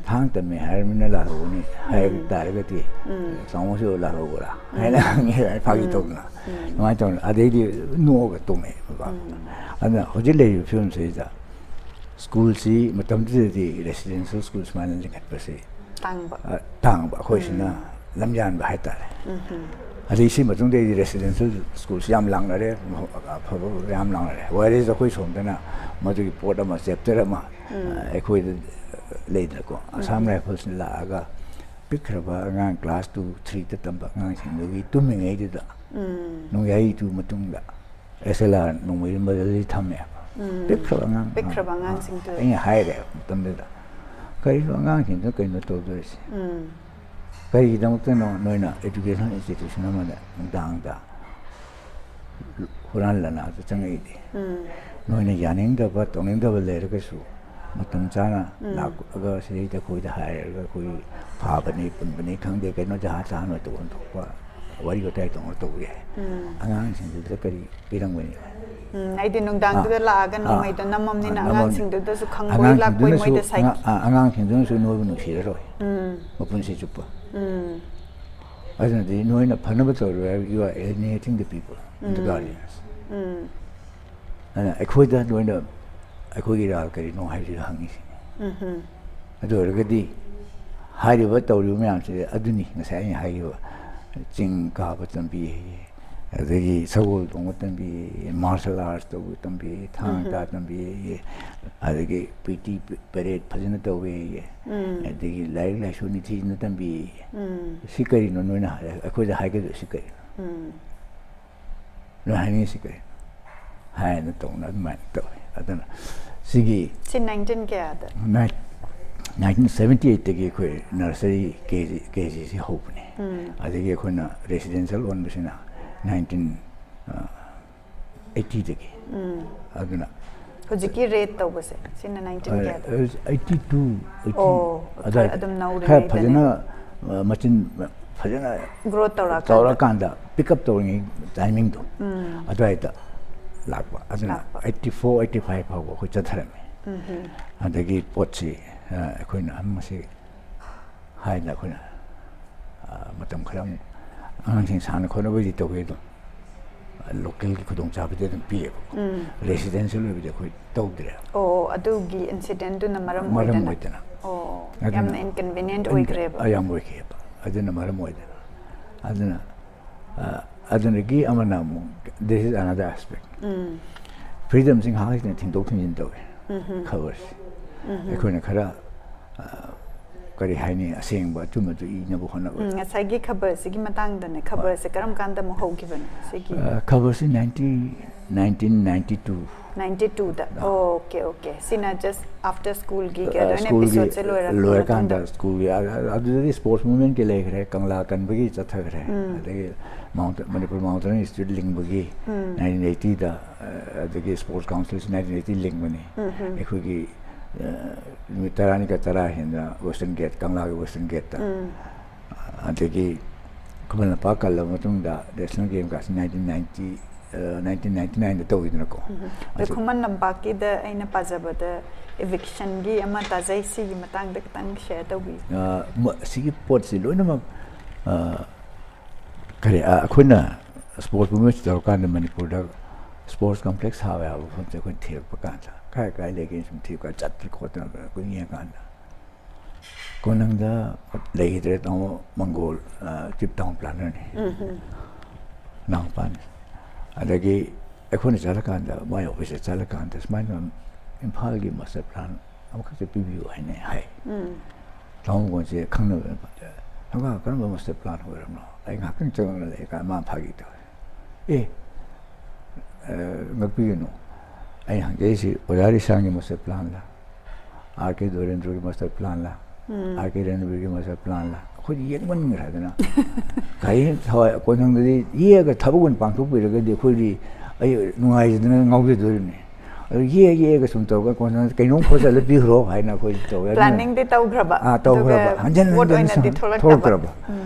ꯊꯥꯡ ꯇꯝꯃꯤ ꯍꯥꯏꯔꯕꯅꯤꯅ ꯂꯥꯜꯍꯧꯕꯅꯤ ꯍꯥꯏ ꯇꯥꯔꯒꯗꯤ, ꯆꯥꯃꯣꯁꯨ ꯂꯥꯜꯍꯧꯕ꯭ꯔꯥ ꯍꯥꯏꯅ ꯍꯪꯉꯦ, ꯐꯥꯒꯤ ꯇꯧꯗꯅ꯫ ꯑꯗꯨꯃꯥꯏꯅ ꯇꯧꯅ ꯑꯗꯩꯗꯤ ꯅꯣꯛꯑꯒ ꯇꯣꯛꯑꯦ ꯕꯕꯥ꯫ ꯑꯗꯨꯅ ꯍꯧꯖꯤꯛ ꯂꯩꯔꯤꯕ ꯐꯤꯕꯝꯁꯤꯗ ꯁ꯭ꯀꯨꯜꯁꯤ ꯃꯇꯝꯗꯨꯗꯗꯤ ꯔꯦꯁꯤꯗꯦꯟꯁꯤꯌꯦꯜ ꯁ꯭ꯀꯨꯜ ꯁꯨꯃꯥꯏꯅ ꯂꯤꯡꯈꯠꯄꯁꯤ ꯇꯥꯡꯕ꯫ ꯑ, ꯇꯥꯡꯕ, ꯑꯩꯈꯣꯏꯁꯤꯅ ꯂꯝꯌꯥꯟꯕ ꯍꯥꯏꯇꯥꯔꯦ꯫ ꯑꯗꯩ ꯁꯤ ꯃꯇꯨꯡꯗ ꯑꯩꯗꯤ ꯔꯦꯁꯤꯗꯦꯟꯁꯤꯌꯦꯜ ꯁ꯭ꯀꯨꯜꯁꯤ ꯌꯥꯝ ꯂꯥꯡꯅꯔꯦ, ꯑꯐꯕ ꯌꯥꯝ ꯂꯥꯡꯅꯔꯦ꯫ ꯋꯥꯔꯤꯁ ꯑꯩꯈꯣꯏ ꯁꯣꯝꯗꯅ ꯃꯗꯨꯒꯤ ꯄꯣꯠ ꯑꯃ, ꯆꯦꯞꯇꯔ ꯑꯃ, ꯑ, ꯑꯩꯈꯣꯏꯗ ꯂꯩꯗꯅꯀꯣ, ꯑꯁꯥꯝ ꯔꯥꯏꯐꯜꯁꯅ ꯂꯥꯛꯑꯒ ꯄꯤꯛꯈ꯭ꯔꯕ ꯑꯉꯥꯡ ꯀ꯭ꯂꯥꯁ ꯇꯨ, ꯊ꯭ꯔꯤꯗ ꯇꯝꯕ ꯑꯉꯥꯡꯁꯤꯡꯗꯨꯒꯤ ꯇꯨꯝꯃꯤꯉꯩꯗꯨꯗ ꯅꯣꯡꯌꯥꯏ ꯇꯨ ꯃꯇꯨꯡꯗ ꯑꯦꯁ ꯑꯦꯜ ꯑꯥꯔ ꯅꯣꯡꯃꯩ ꯃꯗꯨꯗꯤ ꯊꯝꯃꯦꯕ꯫ ꯄꯤꯛꯈ꯭ꯔꯕ ꯑꯉꯥꯡ, ꯄꯤꯛꯈ꯭ꯔꯕ ꯑꯉꯥꯡꯁꯤꯡꯗꯨ꯫ ꯑꯩꯅ ꯍꯥꯏꯔꯦ ꯃꯇꯝꯗꯨꯗ, "ꯀꯔꯤꯅꯣ ꯑꯉꯥꯡꯁꯤꯡꯗꯨ ꯀꯩꯅꯣ ꯇꯧꯗꯣꯏꯁꯦ? ꯀꯔꯤꯒꯤꯗꯃꯛꯇꯅꯣ ꯅꯣꯏꯅ ꯑꯦꯖꯨꯀꯦꯁꯟ ꯏꯟꯁꯇꯤꯇ꯭ꯌꯨꯁꯟ ꯑꯃꯗ ꯅꯨꯡꯗꯥꯡꯗ ꯍꯨꯔꯥꯟ ꯂꯅꯥꯗ ꯆꯪꯉꯛꯏꯗꯤ? ꯅꯣꯏꯅ ꯌꯥꯅꯤꯡꯗꯕ, ꯇꯧꯅꯤꯡꯗꯕ ꯂꯩꯔꯒꯁꯨ ꯃꯇꯝ ꯆꯥꯅ ꯂꯥꯛꯑꯒ ꯁꯤꯗꯩꯗ ꯑꯩꯈꯣꯏꯗ ꯍꯥꯏꯔꯒ ꯑꯩꯈꯣꯏ ꯐꯥꯕꯅꯤ, ꯄꯨꯟꯕꯅꯤ ꯈꯪꯗꯦ, ꯀꯩꯅꯣ ꯖꯍꯥ ꯇꯍꯥꯟ ꯑꯣꯏ ꯇꯧꯐꯝ ꯊꯣꯛꯄ ꯋꯥꯔꯤ ꯋꯥꯇꯥꯏ ꯇꯧꯅ ꯇꯧꯕ ꯌꯥꯏ꯫ ꯑꯉꯥꯡꯁꯤꯡꯗꯨꯗ ꯀꯔꯤ ꯄꯤꯔꯝꯒꯅꯤ?" ꯎꯝ, ꯑꯩꯗꯤ ꯅꯨꯡꯗꯥꯡꯗꯨꯗ ꯑꯥ, ꯂꯥꯛꯑꯒ ꯑꯥ, ꯅꯣꯡꯃꯩꯗꯣ ꯅꯝꯃꯝꯅꯤꯅ ꯑꯥ, ꯅꯝꯃꯝꯅꯤ꯫ ꯑꯉꯥꯡꯁꯤꯡꯗꯨꯗꯁꯨ ꯈꯪꯕꯣꯏ ꯂꯥꯛꯄꯣꯏ ꯑꯉꯥꯡꯁꯤꯡꯗꯨꯅꯁꯨ ꯃꯣꯏꯗ ꯁꯥꯏ-, ꯑꯉꯥ-, ꯑꯥ, ꯑꯉꯥꯡꯁꯤꯡꯗꯨꯅꯁꯨ ꯅꯣꯏꯕꯨ ꯅꯨꯡꯁꯤꯔꯔꯣꯏ꯫ ꯃꯄꯨꯟꯁꯤ ꯆꯨꯞꯄ꯫ ꯑꯗꯨꯅꯗꯤ ꯅꯣꯏꯅ ꯐꯅꯕ ꯇꯧꯔꯣꯏ ꯍꯥꯏꯕ, you are alienating the people, the guardians꯫ ꯑꯗꯨꯅ ꯑꯩꯈꯣꯏꯗ ꯅꯣꯏꯅ ꯑꯩꯈꯣꯏꯒꯤ ꯏꯔꯥꯜ ꯀꯔꯤꯅꯣ ꯍꯥꯏꯕꯁꯤ ꯍꯪꯉꯤꯁꯤꯅꯤ꯫ ꯑꯗꯨ ꯑꯣꯏꯔꯒꯗꯤ ꯍꯥꯏꯔꯤꯕ ꯇꯧꯔꯤꯕ ꯃꯌꯥꯝꯁꯦ ꯑꯗꯨꯅꯤ ꯉꯁꯥꯏ ꯑꯩꯅ ꯍꯥꯏꯈꯤꯕ, ꯆꯤꯡ ꯀꯥꯕ ꯇꯝꯕꯤ, ꯑꯗꯒꯤ ꯁꯒꯣꯜ ꯇꯣꯡꯕ ꯇꯝꯕꯤ, ꯃꯥꯔꯁꯦꯜ ꯑꯥꯔꯠꯁ ꯇꯧꯕ ꯇꯝꯕꯤ, ꯊꯥꯡ ꯇꯥ ꯇꯝꯕꯤ, ꯑꯗꯒꯤ ꯄꯤ ꯇꯤ ꯄꯦꯔꯦꯠ ꯐꯖꯅ ꯇꯧꯋꯤ, ꯑꯗꯒꯤ ꯂꯥꯏꯔꯤꯛ ꯂꯥꯏꯁꯨ ꯅꯤꯡꯊꯤꯖꯅ ꯇꯝꯕꯤ꯫ ꯁꯤ ꯀꯔꯤꯅꯣ ꯅꯣꯏꯅ ꯍꯥꯏ-, ꯑꯩꯈꯣꯏꯗ ꯍꯥꯏꯒꯗꯣꯏꯁꯤ ꯀꯔꯤꯅꯣ? ꯅꯣꯏ ꯍꯥꯏꯅꯤꯡꯉꯤꯁꯤ ꯀꯔꯤꯅꯣ? ꯍꯥꯏꯅ ꯇꯧꯅ ꯑꯗꯨꯃꯥꯏꯅ ꯇꯧꯋꯤ꯫ ꯑꯗꯨꯅ ꯁꯤꯒꯤ ꯁꯤ ꯅꯥꯏꯟꯇꯤꯟ ꯀꯌꯥꯗ? nineteen seventy eight ꯇꯒꯤ ꯑꯩꯈꯣꯏ ꯅꯔꯁꯔꯤ ꯀꯦ ꯖꯤ ꯀꯦ ꯖꯤꯁꯤ ꯍꯧꯕꯅꯦ꯫ ꯑꯗꯒꯤ ꯑꯩꯈꯣꯏꯅ ꯔꯦꯁꯤꯗꯦꯟꯁꯤꯌꯦꯜ ꯑꯣꯟꯕꯁꯤꯅ nineteen eighty ꯗꯒꯤ꯫ ꯑꯗꯨꯅ ꯍꯧꯖꯤꯛꯀꯤ ꯔꯦꯠ ꯇꯧꯕꯁꯦ ꯁꯤꯅ ꯅꯥꯏꯟꯇꯤꯟ ꯀꯌꯥꯗ? eighty two ꯑꯣ, ꯑꯗꯥꯏ ꯑꯗꯨꯝ ꯈꯔ ꯅꯧꯔꯤꯉꯩꯗꯅꯦ ꯐꯖꯅ ꯃꯆꯤꯟ ꯐꯖꯅ ꯒ꯭ꯔꯣ ꯇꯧꯔꯀꯥꯟꯗ ꯇꯧꯔꯀꯥꯟꯗ ꯄꯤꯛ ꯑꯞ ꯇꯧꯔꯤꯉꯩ ꯇꯥꯏꯃꯤꯡꯗꯣ ꯑꯗꯨꯋꯥꯏꯗ ꯂꯥꯛꯄ꯫ ꯑꯗꯨꯅ ꯂꯥꯛꯄ꯫ eighty four eighty five ꯐꯥꯎꯕ ꯑꯩꯈꯣꯏ ꯆꯠꯊꯔꯝꯃꯤ꯫ ꯑꯗꯒꯤ ꯄꯣꯠꯁꯤ ꯑ, ꯑꯩꯈꯣꯏꯅ ꯑꯃꯁꯤ ꯍꯥꯏꯅ ꯑꯩꯈꯣꯏꯅ ꯑ, ꯃꯇꯝ ꯈꯔ ꯑꯃꯨꯛ ꯑꯉꯥꯡꯁꯤꯡ ꯁꯥꯟꯅ ꯈꯣꯠꯅꯕꯒꯤꯗꯤ ꯇꯧꯋꯤ, ꯑꯗꯨꯝ ꯂꯣꯀꯦꯜꯒꯤ ꯈꯨꯗꯣꯡꯆꯥꯕꯗꯤ ꯑꯗꯨꯝ ꯄꯤꯌꯦꯕꯀꯣ꯫ ꯔꯦꯁꯤꯗꯦꯟꯁꯤꯌꯦꯜ ꯑꯣꯏꯕꯗꯤ ꯑꯩꯈꯣꯏ ꯇꯧꯗ꯭ꯔꯦ꯫ ꯑꯣ, ꯑꯗꯨꯒꯤ ꯏꯟꯁꯤꯗꯦꯟꯗꯨꯅ ꯃꯔꯝ ꯃꯔꯝ ꯑꯣꯏꯗꯅ꯫ ꯑꯣꯏꯗꯅ꯫ ꯑꯣ, ꯑꯗꯨꯅ ꯌꯥꯝꯅ ꯏꯟꯀꯟꯚꯤꯅꯤꯌꯦꯟꯠ ꯑꯣꯏꯈ꯭ꯔꯦꯕ꯫ ꯑ, ꯌꯥꯝ ꯑꯣꯏꯈꯤꯑꯕ꯫ ꯑꯗꯨꯅ ꯃꯔꯝ ꯑꯣꯏꯗꯅ꯫ ꯑꯗꯨꯅ ꯑ, ꯑꯗꯨꯗꯒꯤ ꯑꯃꯅ ꯑꯃꯨꯛ, this is another aspect, ꯐ꯭ꯔꯤꯗꯝꯁꯤ ꯉꯥꯏꯍꯥꯛ ꯂꯩꯇꯅ ꯊꯤꯡꯗꯣꯛ ꯊꯤꯡꯖꯤꯟ ꯇꯧꯋꯦ꯫ ꯈꯕꯔꯁꯦ ꯑꯩꯈꯣꯏꯅ ꯈꯔ ꯑ, ꯀꯔꯤ ꯍꯥꯏꯅꯤ, ꯑꯁꯦꯡꯕ ꯑꯆꯨꯝꯕꯗꯨ ꯏꯅꯕ ꯍꯣꯠꯅꯕ꯫ ꯎꯝ, ꯉꯁꯥꯏꯒꯤ ꯈꯕꯔꯁꯤꯒꯤ ꯃꯇꯥꯡꯗꯅꯦ, ꯈꯕꯔꯁꯦ ꯀꯔꯝ ꯀꯥꯟꯗ ꯑꯃꯨꯛ ꯍꯧꯈꯤꯕꯅꯣ ꯁꯤꯒꯤ? ꯑ, ꯈꯕꯔꯁꯤ ninety nineteen ninety two꯫ Ninety ꯇꯨꯗ꯫ Okay, okay. ꯁꯤꯅ ꯖꯁ ꯑꯥꯐꯇꯔ ꯁ꯭ꯀꯨꯜꯒꯤ ꯑ, ꯑꯗꯨꯃꯥꯏꯅ ꯁ꯭ꯀꯨꯜꯒꯤ ꯑꯦꯄꯤꯁꯣꯗꯁꯦ ꯂꯣꯏꯔꯛꯄ ꯂꯣꯏꯔꯀꯥꯟꯗ ꯃꯇꯨꯡꯗ꯫ ꯁ꯭ꯀꯨꯜꯒꯤ ꯑ, ꯑ, ꯑꯗꯨꯗꯗꯤ ꯁ꯭ꯄꯣꯔꯠꯁ ꯃꯨꯚꯃꯦꯟꯠꯀꯤ ꯂꯩꯈ꯭ꯔꯦ, ꯀꯪꯂꯥ ꯀꯟꯕꯒꯤ ꯆꯠꯊꯈ꯭ꯔꯦ꯫ ꯑꯗꯒꯤ ꯃꯥꯎꯟꯇꯦꯟ, ꯃꯅꯤꯄꯨꯔ ꯃꯥꯎꯟꯇꯦꯅꯔꯤꯡ ꯏꯟꯁꯇꯤꯇ꯭ꯌꯨꯠ ꯂꯤꯡꯕꯒꯤ nineteen eighty ꯗ, ꯑ, ꯑꯗꯒꯤ ꯁ꯭ꯄꯣꯔꯠꯁ ꯀꯥꯎꯟꯁꯤꯜꯁꯤ nineteen eighty ꯂꯤꯡꯕꯅꯤ꯫ ꯑꯩꯈꯣꯏꯒꯤ ꯑ, ꯅꯨꯃꯤꯠ ꯇꯔꯥꯅꯤꯒ ꯇꯔꯥ ꯍꯦꯟꯅ ꯋꯦꯁꯇꯔꯟ ꯒꯦꯠ, ꯀꯪꯂꯥꯒꯤ ꯋꯦꯁꯇꯔꯟ ꯒꯦꯠꯇ꯫ ꯑꯗꯒꯤ ꯈꯨꯃꯟ ꯂꯝꯄꯥꯛ ꯀꯜꯂꯕ ꯃꯇꯨꯡꯗ ꯅꯦꯁꯅꯦꯜ ꯒꯦꯝ ꯀꯥꯁꯤ nineteen ninety, ꯑ, nineteen ninety nine ꯗ ꯇꯧꯋꯤꯗꯅꯀꯣ꯫ ꯑꯗꯣ ꯈꯨꯃꯟ ꯂꯝꯄꯥꯛꯀꯤꯗ ꯑꯩꯅ ꯄꯥꯖꯕꯗ ꯏꯚꯤꯛꯁꯟꯒꯤ ꯑꯃ ꯇꯥꯖꯩ, ꯁꯤꯒꯤ ꯃꯇꯥꯡꯗ ꯈꯤꯇꯪ ꯁꯤꯌꯔ ꯇꯧꯕꯤꯌꯨ꯫ ꯑ, ꯃ-, ꯁꯤꯒꯤ ꯄꯣꯠꯁꯤ ꯂꯣꯏꯅꯃꯛ, ꯑ, ꯀꯔꯤ, ꯑ, ꯑꯩꯈꯣꯏꯅ ꯁ꯭ꯄꯣꯔꯠꯁ ꯃꯨꯚꯃꯦꯟꯠ ꯇꯧꯔꯀꯥꯟꯗ ꯃꯅꯤꯄꯨꯔꯗ ꯁ꯭ꯄꯣꯔꯠꯁ ꯀꯝꯄ꯭ꯂꯦꯛꯁ ꯁꯥꯕ ꯌꯥꯕ ꯃꯐꯝꯁꯦ ꯑꯩꯈꯣꯏꯅ ꯊꯤꯔꯛꯄ ꯀꯥꯟꯗ ꯀꯥꯏ ꯀꯥꯏ ꯂꯩꯒꯦꯅ ꯁꯨꯝ ꯊꯤꯕ ꯀꯥꯟꯗ, ꯆꯠꯇꯅ ꯈꯣꯠꯇꯅ ꯑꯩꯈꯣꯏ ꯌꯦꯡꯉꯀꯥꯟꯗ ꯀꯣꯅꯪꯗ ꯂꯩꯈꯤꯗ꯭ꯔꯦ ꯇꯥꯃꯣ ꯃꯪꯒꯣꯜ, ꯑ, ꯆꯤꯞ ꯇꯥꯎꯟ ꯄ꯭ꯂꯥꯅꯔꯅꯤ꯫ ꯅꯥꯎꯄꯥꯅꯤ꯫ ꯑꯗꯒꯤ ꯑꯩꯈꯣꯏꯅ ꯆꯠꯂꯀꯥꯟꯗ, ꯃꯥꯏ ꯑꯣꯐꯤꯁꯇ ꯆꯠꯂꯀꯥꯟꯗ, "ꯁꯨꯃꯥꯏꯅ ꯏꯝꯐꯥꯜꯒꯤ ꯃꯥꯁꯇꯔ ꯄ꯭ꯂꯥꯟ ꯑꯃꯈꯛꯇ ꯄꯤꯕꯤꯌꯨ" ꯍꯥꯏꯅ ꯍꯥꯏ꯫ ꯇꯥꯃꯣ ꯃꯪꯒꯣꯜꯁꯦ ꯈꯪꯅꯕ ꯅꯨꯄꯥꯗ, "ꯍꯪꯒꯥ, ꯀꯔꯝꯕ ꯃꯥꯁꯇꯔ ꯄ꯭ꯂꯥꯟ ꯑꯣꯏꯔꯕꯅꯣ? ꯑꯩ ꯉꯥꯏꯍꯥꯛꯇꯪ ꯆꯪꯉꯒ ꯂꯩ" ꯀꯥꯟꯗ ꯃꯥ ꯐꯥꯒꯤ ꯇꯧꯋꯦ꯫ "ꯑꯦ, ꯑ, ꯉꯛꯄꯤꯒꯅꯨ, ꯑꯩ ꯍꯪꯖꯩꯁꯤ ꯑꯣꯖꯥ ꯔꯤꯁꯥꯡꯒꯤ ꯃꯥꯁꯇꯔ ꯄ꯭ꯂꯥꯟꯂ, ꯑꯥꯔ ꯀꯦ ꯗꯣꯔꯦꯟꯗ꯭ꯔꯣꯒꯤ ꯃꯥꯁꯇꯔ ꯄ꯭ꯂꯥꯟꯂ, ꯑꯥꯔ ꯀꯦ ꯔꯟꯕꯤꯔꯒꯤ ꯃꯥꯁꯇꯔ ꯄ꯭ꯂꯥꯟꯂ, ꯑꯩꯈꯣꯏꯗꯤ ꯌꯦꯡꯃꯟꯈ꯭ꯔꯗꯅ ꯀꯔꯤ ꯊꯋꯥꯏ ꯀꯣꯟꯊꯪꯗꯗꯤ ꯌꯦꯛꯑꯒ ꯊꯕꯛ ꯑꯣꯏꯅ ꯄꯥꯡꯊꯣꯛꯄꯤꯔꯒꯗꯤ ꯑꯩꯈꯣꯏꯗꯤ ꯑꯩ ꯅꯨꯡꯉꯥꯏꯖꯗꯅ ꯉꯥꯎꯖꯗꯣꯔꯤꯕꯅꯤ꯫ ꯑꯗꯨ ꯌꯦꯛ ꯌꯦꯛꯑꯒ ꯁꯨꯝ ꯇꯧꯔꯒ ꯀꯣꯟꯅ ꯀꯩꯅꯣꯝ ꯈꯣꯠꯆꯜꯂ ꯄꯤꯈ꯭ꯔꯣ ꯍꯥꯏꯅ ꯑꯩꯈꯣꯏ ꯇꯧꯋꯦ꯫ ꯑꯗꯨꯅ ꯄ꯭ꯂꯥꯅꯤꯡꯗꯤ ꯇꯧꯈ꯭ꯔꯕ? ꯑꯥ, ꯇꯧꯈ꯭ꯔꯕ꯫ ꯑꯗꯨꯒ ꯍꯟꯖꯟ ꯄꯣꯠ ꯍꯟꯖꯟꯅ ꯑꯣꯏꯅꯗꯤ ꯁꯨꯝ ꯊꯣꯛꯂꯛꯇꯕ? ꯊꯣꯛꯂꯛꯇ꯭ꯔꯕ꯫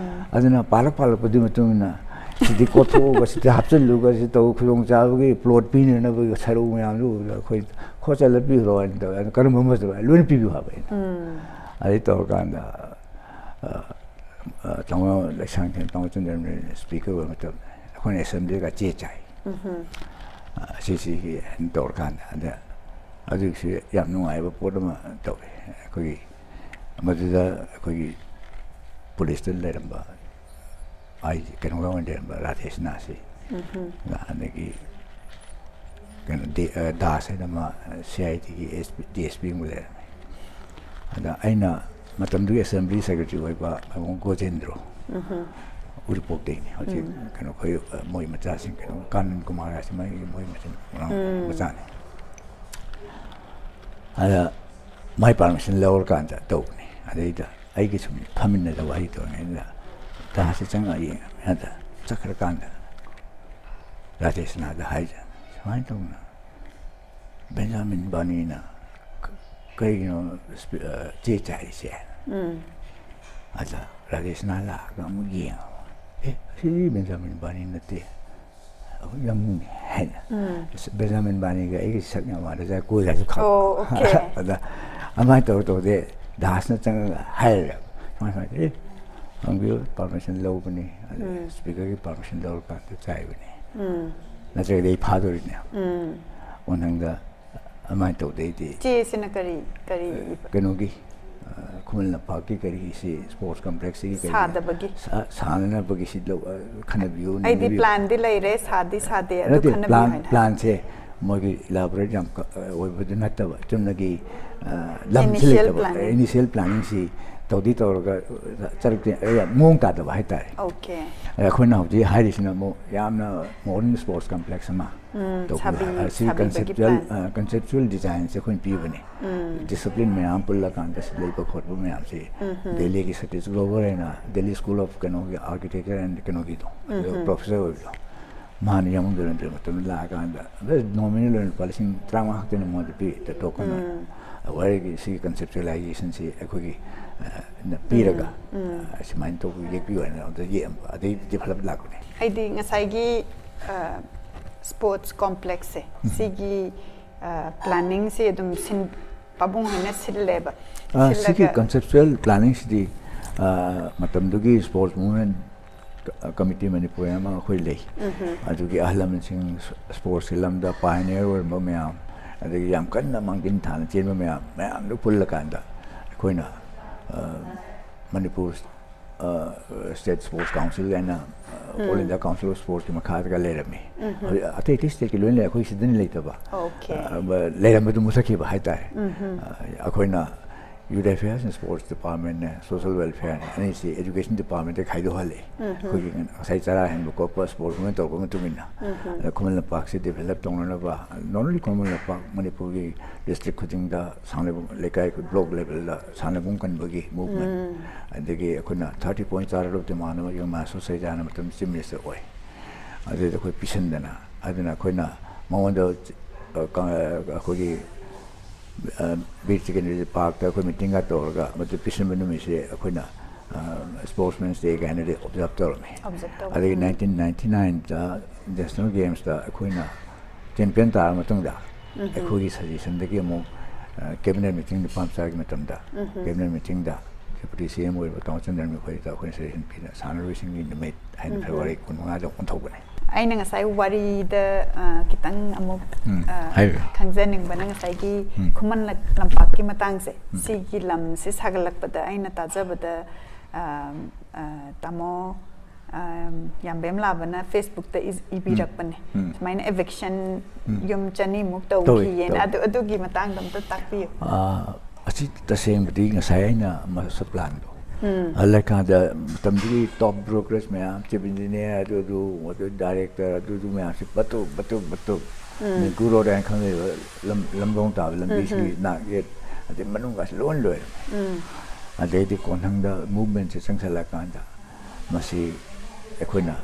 ꯑꯗꯨꯅ ꯄꯥꯜꯂꯛ ꯄꯥꯜꯂꯛꯄꯗꯨꯒꯤ ꯃꯇꯨꯡ ꯏꯟꯅ ꯁꯤꯗꯤ ꯀꯣꯠꯊꯣꯛꯑꯒ ꯁꯤꯗ ꯍꯥꯞꯆꯤꯜꯂꯨꯒ ꯁꯤ ꯇꯧ ꯈꯨꯗꯣꯡꯆꯥꯕꯒꯤ ꯄ꯭ꯂꯣꯠ ꯄꯤꯅꯅꯕꯒꯤ ꯁꯔꯨꯛ ꯃꯌꯥꯝꯗꯨ ꯎꯕꯗ ꯑꯩꯈꯣꯏ ꯈꯣꯠꯆꯜꯂ ꯄꯤꯈ꯭ꯔꯣ ꯍꯥꯏꯅ ꯇꯧꯋꯦ꯫ ꯑꯗꯨ ꯀꯔꯝꯕ ꯃꯆꯨ ꯍꯥꯏ? ꯂꯣꯏꯅ ꯄꯤꯕꯤꯌꯨ ꯍꯥꯏꯕ ꯑꯩꯅ꯫ ꯑꯗꯩ ꯇꯧꯔꯀꯥꯟꯗ ꯑ, ꯑ, ꯇꯥꯃꯣ ꯂꯩꯁꯥꯡꯊꯦꯝ, ꯇꯥꯃꯣ ꯆꯟꯗ꯭ꯔꯃꯅꯤꯅ ꯁ꯭ꯄꯤꯀꯔ ꯑꯣꯏꯕ ꯃꯇꯝꯗ ꯑꯩꯈꯣꯏꯅ ꯑꯦꯁꯦꯝꯕ꯭ꯂꯤꯒ ꯆꯦ ꯆꯥꯏ꯫ ꯑ, ꯁꯤꯁꯤꯒꯤ ꯍꯥꯏꯅ ꯇꯧꯔꯀꯥꯟꯗ ꯑꯗ ꯑꯗꯨꯒꯤꯁꯨ ꯌꯥꯝ ꯅꯨꯡꯉꯥꯏꯕ ꯄꯣꯠ ꯑꯃ ꯇꯧꯋꯦ꯫ ꯑꯩꯈꯣꯏꯒꯤ ꯃꯗꯨꯗ ꯑꯩꯈꯣꯏꯒꯤ ꯄꯨꯂꯤꯁꯇ ꯂꯩꯔꯝꯕ ꯑꯩ ꯀꯩꯅꯣꯒ ꯑꯣꯏꯅ ꯂꯩꯔꯝꯕ ꯔꯥꯙꯦꯁꯅꯥꯁꯤ ꯑꯗꯒꯤ ꯀꯩꯅꯣ ꯗꯤ-, ꯑ, ꯗꯥꯁ ꯍꯥꯏꯅ ꯑꯃ C I ꯗꯤꯒꯤ D S P ꯑꯃ ꯂꯩꯔꯝꯃꯦ꯫ ꯑꯗ ꯑꯩꯅ ꯃꯇꯝꯗꯨꯒꯤ ꯑꯦꯁꯦꯝꯕ꯭ꯂꯤ ꯁꯦꯀ꯭ꯔꯦꯇꯔꯤ ꯑꯣꯏꯕ ꯃꯕꯨꯡ ꯒꯣꯖꯦꯟꯗ꯭ꯔꯣ, ꯎꯔꯤꯄꯣꯛꯇꯩꯅꯤ, ꯍꯧꯖꯤꯛ ꯀꯩꯅꯣ ꯑꯩꯈꯣꯏ, ꯑ, ꯃꯣꯏ ꯃꯆꯥꯁꯤꯡ ꯀꯩꯅꯣ ꯀꯥꯅꯟ ꯀꯨꯃꯥꯔ ꯍꯥꯏꯁꯤ ꯃꯣꯏ, ꯃꯣꯏ ꯃꯆꯤꯟ ꯃꯅꯥꯎ ꯃꯆꯥꯅꯤ꯫ ꯑꯗ ꯃꯥꯏ ꯄꯥꯔꯃꯤꯁꯟ ꯂꯧꯔꯀꯥꯟꯗ ꯇꯧꯕꯅꯤ꯫ ꯑꯗꯩꯗ ꯑꯩꯒꯤ ꯁꯨꯝ ꯐꯝꯃꯤꯟꯅꯗ ꯋꯥꯔꯤ ꯇꯧꯔꯤꯉꯩꯗ ꯗꯥꯁꯁꯦ ꯆꯪꯉꯛꯑ ꯌꯦꯡꯉꯦ꯫ ꯑꯗ ꯆꯠꯈ꯭ꯔꯀꯥꯟꯗ ꯔꯥꯖꯦꯁꯅꯥꯗ ꯍꯥꯏꯖꯥꯠꯅꯤ, "ꯁꯨꯃꯥꯏꯅ ꯇꯧꯅ ꯕꯦꯟꯖꯥꯃꯤꯟ ꯕꯥꯅꯤꯅ ꯀ-, ꯀꯩꯒꯤꯅꯣ ꯁ꯭ꯄꯤ-, ꯑ, ꯆꯦ ꯆꯥꯏꯔꯤꯁꯦ?" ꯑꯗ ꯔꯥꯖꯦꯁꯅꯥ ꯂꯥꯛꯑꯒ ꯑꯃꯨꯛ ꯌꯦꯡꯉꯕ, "ꯑꯦ, ꯁꯤꯗꯤ ꯕꯦꯟꯖꯥꯃꯤꯟ ꯕꯥꯅꯤ ꯅꯠꯇꯦ, ꯑꯩꯈꯣꯏ ꯌꯥꯝꯕꯨꯡꯅꯤ" ꯍꯥꯏꯅ꯫ ꯑꯁ, ꯕꯦꯟꯖꯥꯃꯤꯟ ꯕꯥꯅꯤꯒ ꯑꯩꯒ ꯁꯛ ꯌꯥꯝ ꯃꯥꯟꯅꯖꯥꯠ, ꯀꯣꯏꯒꯁꯨ ꯈꯥꯎ-, ꯑꯣ, okay. ꯑꯗ ꯑꯗꯨꯃꯥꯏꯅ ꯇꯧꯔ ꯇꯧꯗꯦ, ꯗꯥꯁꯅ ꯆꯪꯉꯒ ꯍꯥꯏꯔꯦ, "ꯁꯨꯃꯥꯏ ꯁꯨꯃꯥꯏꯅ ꯇꯧꯋꯤ, ꯍꯪꯕꯤꯌꯨ, ꯄꯥꯔꯃꯤꯁꯟ ꯂꯧꯕꯅꯤ, ꯑꯗꯩ ꯁ꯭ꯄꯤꯀꯔꯒꯤ ꯄꯥꯔꯃꯤꯁꯟ ꯂꯧꯔꯀꯥꯟꯗ ꯆꯥꯏꯕꯅꯤ, ꯅꯠꯇ꯭ꯔꯒꯗꯤ ꯑꯩ ꯐꯥꯗꯣꯔꯤꯅꯦ꯫ ꯀꯣꯟꯊꯪꯗ ꯑꯗꯨꯃꯥꯏꯅ ꯇꯧꯗꯩꯗꯤ" ꯆꯦꯁꯤꯅ ꯀꯔꯤ, ꯀꯔꯤ ꯏꯕ? ꯀꯩꯅꯣꯒꯤ, ꯑ, ꯈꯨꯃꯟ ꯂꯝꯄꯥꯛꯀꯤ ꯀꯔꯤꯁꯤ, ꯁ꯭ꯄꯣꯔꯠꯁ ꯀꯝꯄ꯭ꯂꯦꯛꯁꯀꯤ ꯀꯔꯤ ꯁꯥꯗꯕꯒꯤ? ꯁꯥ-, ꯁꯥꯅꯅꯕꯒꯤ ꯁꯤ ꯂꯧ-, ꯑ, ꯈꯟꯅꯕꯤꯌꯨ, ꯑꯩꯗꯤ ꯅꯩꯅꯕꯤꯌꯨ꯫ ꯄ꯭ꯂꯥꯟꯗꯤ ꯂꯩꯔꯦ, ꯁꯥꯗꯤ ꯁꯥꯗꯦ, ꯑꯗꯨ ꯅꯠꯇꯦ, ꯈꯟꯅꯕꯤꯌꯨ ꯄ꯭ꯂꯥꯟ, ꯍꯥꯏꯅ꯫ ꯄ꯭ꯂꯥꯟꯁꯦ ꯃꯣꯏꯒꯤ ꯏꯂꯥꯕꯣꯔꯦꯠ ꯌꯥꯝ ꯀ-, ꯑ, ꯑꯣꯏꯕꯗꯨ ꯅꯠꯇꯕ, ꯆꯨꯝꯅꯒꯤ, ꯑ, ꯂꯝꯁꯨ Initial ꯂꯩꯇꯕ, planning. ꯏꯅꯤꯁꯤꯌꯦꯜ ꯄ꯭ꯂꯥꯅꯤꯡꯁꯤ ꯇꯧꯗꯤ ꯇꯧꯔꯒ ꯆꯠꯂꯛꯇꯦ, ꯑꯩ ꯃꯑꯣꯡ ꯇꯥꯗꯕ ꯍꯥꯏꯇꯥꯔꯦ꯫ ꯑꯣꯀꯦ꯫ ꯑꯩꯈꯣꯏꯅ ꯍꯧꯖꯤꯛ ꯍꯥꯏꯔꯤꯁꯤꯅ ꯑꯃꯨꯛ ꯌꯥꯝꯅ modern sports complex ꯑꯃ ꯇꯧꯕꯤꯕ꯫ ꯁꯥꯕꯤ- ꯑꯁꯤ ꯁꯥꯕꯤꯕꯒꯤ conceptual plan. conceptual designꯁꯦ ꯑꯩꯈꯣꯏꯅ ꯄꯤꯕꯅꯦ꯫ Discipline ꯃꯌꯥꯝ ꯄꯨꯜꯂꯀꯥꯟꯗ ꯁꯤ ꯂꯩꯕ ꯈꯣꯠꯄ ꯃꯌꯥꯝꯁꯤ ꯗꯦꯜꯂꯤꯒꯤ ꯁꯇꯤꯁ ꯒ꯭ꯂꯣꯕꯜ ꯍꯥꯏꯅ ꯗꯦꯜꯂꯤ ꯁ꯭ꯀꯨꯜ ꯑꯣꯐ ꯀꯩꯅꯣꯒꯤ architecture and ꯀꯩꯅꯣꯒꯤꯗꯣ, ꯑꯗꯨ professor ꯑꯣꯏꯕꯗꯣ, ꯃꯥꯅ ꯌꯥꯃꯨꯡ ꯗꯨꯔꯟꯗꯔ ꯃꯇꯝꯗ ꯂꯥꯛꯑꯀꯥꯟꯗ nominal ꯑꯣꯏꯅ ꯂꯨꯄꯥ ꯂꯤꯁꯤꯡ ꯇꯔꯥꯃꯉꯥ ꯈꯛꯇꯅꯤ ꯃꯉꯣꯟꯗ ꯄꯤ꯫ Token ꯑꯣꯏꯔꯒ ꯁꯤꯒꯤ conceptualizationꯁꯤ ꯑꯩꯈꯣꯏꯒꯤ ꯄꯤꯔꯒ ꯁꯨꯃꯥꯏꯅ ꯇꯧꯕ ꯌꯦꯛꯄꯤꯌꯨ ꯍꯥꯏꯅ ꯑꯗꯨꯗ ꯌꯦꯛꯑꯝꯕ, ꯑꯗꯩ develop ꯂꯥꯛꯄꯅꯦ꯫ ꯍꯥꯏꯗꯤ ꯉꯁꯥꯏꯒꯤ sports complexꯁꯦ, ꯁꯤꯒꯤ planningꯁꯦ ꯑꯗꯨꯝ ꯁꯤꯟ ꯄꯥꯕꯨꯡ ꯍꯣꯏꯅ ꯁꯤꯜꯂꯦꯕ꯫ ꯁꯤꯒꯤ conceptual planningꯁꯤꯗꯤ ꯃꯇꯝꯗꯨꯒꯤ sports movement committee ꯃꯅꯤꯄꯨꯔ ꯑꯃ ꯑꯩꯈꯣꯏ ꯂꯩ꯫ ꯑꯗꯨꯒꯤ ꯑꯍꯜ ꯂꯃꯟꯁꯤꯡ, sportsꯀꯤ ꯂꯝꯗ pioneer ꯑꯣꯏꯔꯝꯕ ꯃꯌꯥꯝ, ꯑꯗꯒꯤ ꯌꯥꯝ ꯀꯟꯅ ꯃꯥꯡꯖꯤꯟ ꯊꯥꯅ ꯆꯦꯟꯕ ꯃꯌꯥꯝ, ꯃꯌꯥꯝꯗꯨ ꯄꯨꯜꯂꯀꯥꯟꯗ ꯑꯩꯈꯣꯏꯅ ꯃꯅꯤꯄꯨꯔ state sports council ꯍꯥꯏꯅ, All India Council of Sportsꯀꯤ ꯃꯈꯥꯗꯒ ꯂꯩꯔꯝꯃꯤ꯫ ꯍꯧꯖꯤꯛ ꯑꯇꯩ ꯑꯇꯩ stateꯀꯤ ꯂꯣꯏꯅ ꯂꯩ, ꯑꯩꯈꯣꯏ ꯁꯤꯗꯅ ꯂꯩꯇꯕ꯫ Okay. ꯂꯩꯔꯝꯕꯗꯨ ꯃꯨꯊꯠꯈꯤꯕ ꯍꯥꯏꯇꯥꯔꯦ꯫ ꯑꯩꯈꯣꯏꯅ Youth Affairs and Sports Departmentꯅꯦ, Social Welfareꯅꯦ, ꯑꯅꯤꯁꯤ Education Departmentꯇ ꯈꯥꯏꯗꯣꯛꯍꯜꯂꯦ꯫ ꯑꯩꯈꯣꯏꯒꯤ ꯉꯁꯥꯏ ꯆꯔꯥ ꯍꯦꯟꯕ ꯈꯣꯠꯄ sports movement ꯇꯧꯔꯛꯄ ꯃꯇꯨꯡ ꯏꯟꯅ, ꯑꯗ ꯈꯨꯃꯟ ꯂꯝꯄꯥꯛꯁꯤ develop ꯇꯧꯅꯅꯕ, not only ꯈꯨꯃꯟ ꯂꯝꯄꯥꯛ, ꯃꯅꯤꯄꯨꯔꯒꯤ district ꯈꯨꯗꯤꯡꯗ ꯁꯥꯟꯅꯕꯨꯡ, ꯂꯩꯀꯥꯏ, block levelꯗ ꯁꯥꯟꯅꯕꯨꯡ ꯀꯟꯕꯒꯤ movement, ꯑꯗꯒꯤ ꯑꯩꯈꯣꯏꯅ thirty point charter of demand ꯑꯃ Young Master Society ꯍꯥꯟꯅ ꯃꯇꯝ Chief Minister ꯑꯣꯏ, ꯑꯗꯨꯗ ꯑꯩꯈꯣꯏ ꯄꯤꯁꯟꯗꯅ, ꯑꯗꯨꯅ ꯑꯩꯈꯣꯏꯅ ꯃꯉꯣꯟꯗ ꯑꯩꯈꯣꯏꯒꯤ ꯕꯤꯔ ꯇꯤꯀꯦꯟꯗ꯭ꯔꯖꯤꯠ ꯄꯥꯔꯛꯇ ꯑꯩꯈꯣꯏ meetingꯒ ꯇꯧꯔꯒ ꯃꯗꯨ ꯄꯤꯁꯤꯟꯕ ꯅꯨꯃꯤꯠꯁꯦ ꯑꯩꯈꯣꯏꯅ Sportsmen's Day ꯀꯥꯏꯅꯗꯤ observe ꯇꯧꯔꯝꯃꯤ꯫ Observe ꯇꯧꯕ꯫ ꯑꯗꯒꯤ nineteen ninety nineꯗ National Gamesꯇ ꯑꯩꯈꯣꯏꯅ champion ꯇꯥꯔ ꯃꯇꯨꯡꯗ ꯑꯩꯈꯣꯏꯒꯤ suggestionꯗꯒꯤ ꯑꯃꯨꯛ cabinet meeting ꯅꯨꯄꯥ ꯃꯆꯥꯒꯤ ꯃꯇꯝꯗ cabinet meetingꯗ Deputy CM ꯑꯣꯏꯔꯤꯕ ꯇꯥꯃꯣ ꯆꯟꯗ꯭ꯔꯟ ꯃꯈꯣꯏꯗ ꯑꯩꯈꯣꯏꯅ suggestion ꯄꯤꯗꯅ ꯁꯥꯟꯅꯔꯣꯏꯁꯤꯡꯒꯤ ꯅꯨꯃꯤꯠ ꯍꯥꯏꯅ February ꯀꯨꯟꯃꯉꯥꯗ ꯑꯣꯟꯊꯣꯛꯄꯅꯦ꯫ ꯑꯩꯅ ꯉꯁꯥꯏ ꯋꯥꯔꯤꯗ ꯈꯤꯇꯪ ꯑꯃꯨꯛ ꯍꯥꯏꯕꯤꯌꯨ꯫ ꯈꯪꯖꯅꯤꯡꯕꯅ ꯉꯁꯥꯏꯒꯤ ꯈꯨꯃꯟ ꯂꯝꯄꯥꯛꯀꯤ ꯃꯇꯥꯡꯁꯦ, ꯁꯤꯒꯤ ꯂꯝꯁꯦ ꯁꯥꯒꯠꯂꯛꯄꯗ ꯑꯩꯅ ꯇꯥꯖꯕꯗ ꯇꯥꯃꯣ ꯌꯥꯝꯕꯦꯝ ꯂꯥꯕꯅ Facebookꯇ ꯏꯕꯤꯔꯛꯄꯅꯦ, ꯁꯨꯃꯥꯏꯅ eviction ꯌꯨꯝ ꯆꯅꯤꯃꯨꯛ ꯇꯧꯈꯤꯌꯦꯅ꯫ ꯑꯗꯨ, ꯑꯗꯨꯒꯤ ꯃꯇꯥꯡꯗ ꯑꯝꯇ ꯇꯥꯛꯄꯤꯌꯨ꯫ ꯑꯁꯤ ꯇꯁꯦꯡꯕꯗꯤ ꯉꯁꯥꯏ ꯑꯩꯅ ꯃꯥꯁꯇꯔ ꯄ꯭ꯂꯥꯟꯗꯣ, ꯎꯝ꯫ ꯑꯗꯨ ꯂꯩꯀꯥꯟꯗ ꯃꯇꯝꯗꯨꯒꯤ ꯇꯣꯞ ꯕ꯭ꯌꯨꯔꯣꯀ꯭ꯔꯦꯠꯁ ꯃꯌꯥꯝ, ꯆꯤꯐ ꯏꯟꯖꯤꯅꯤꯌꯥꯔ, ꯑꯗꯨ ꯑꯗꯨ ꯑꯗꯨ ꯗꯥꯏꯔꯦꯛꯇꯔ, ꯑꯗꯨ ꯑꯗꯨ ꯃꯌꯥꯝꯁꯤ ꯕꯇꯨ ꯕꯇꯨ ꯕꯇꯨ, ꯎꯝ꯫ ꯅꯣꯏ ꯒꯨꯔꯣ ꯍꯥꯏꯅ ꯈꯪꯅꯩꯕ ꯂꯝ, ꯂꯝꯗꯣꯡ ꯇꯥꯕ ꯂꯝꯕꯤꯁꯤꯒꯤ ꯎꯝ, ꯎꯝ꯫ ꯅꯥꯛ ꯌꯦꯠ, ꯑꯗꯩ ꯃꯅꯨꯡꯒꯁꯤ ꯂꯣꯏ ꯂꯣꯏꯔꯦ꯫ ꯎꯝ꯫ ꯑꯗꯩꯗꯤ ꯀꯣꯟꯊꯪꯗ ꯃꯨꯚꯃꯦꯟꯁꯦ ꯆꯪꯁꯜꯂꯀꯥꯟꯗ ꯃꯁꯤ ꯑꯩꯈꯣꯏꯅ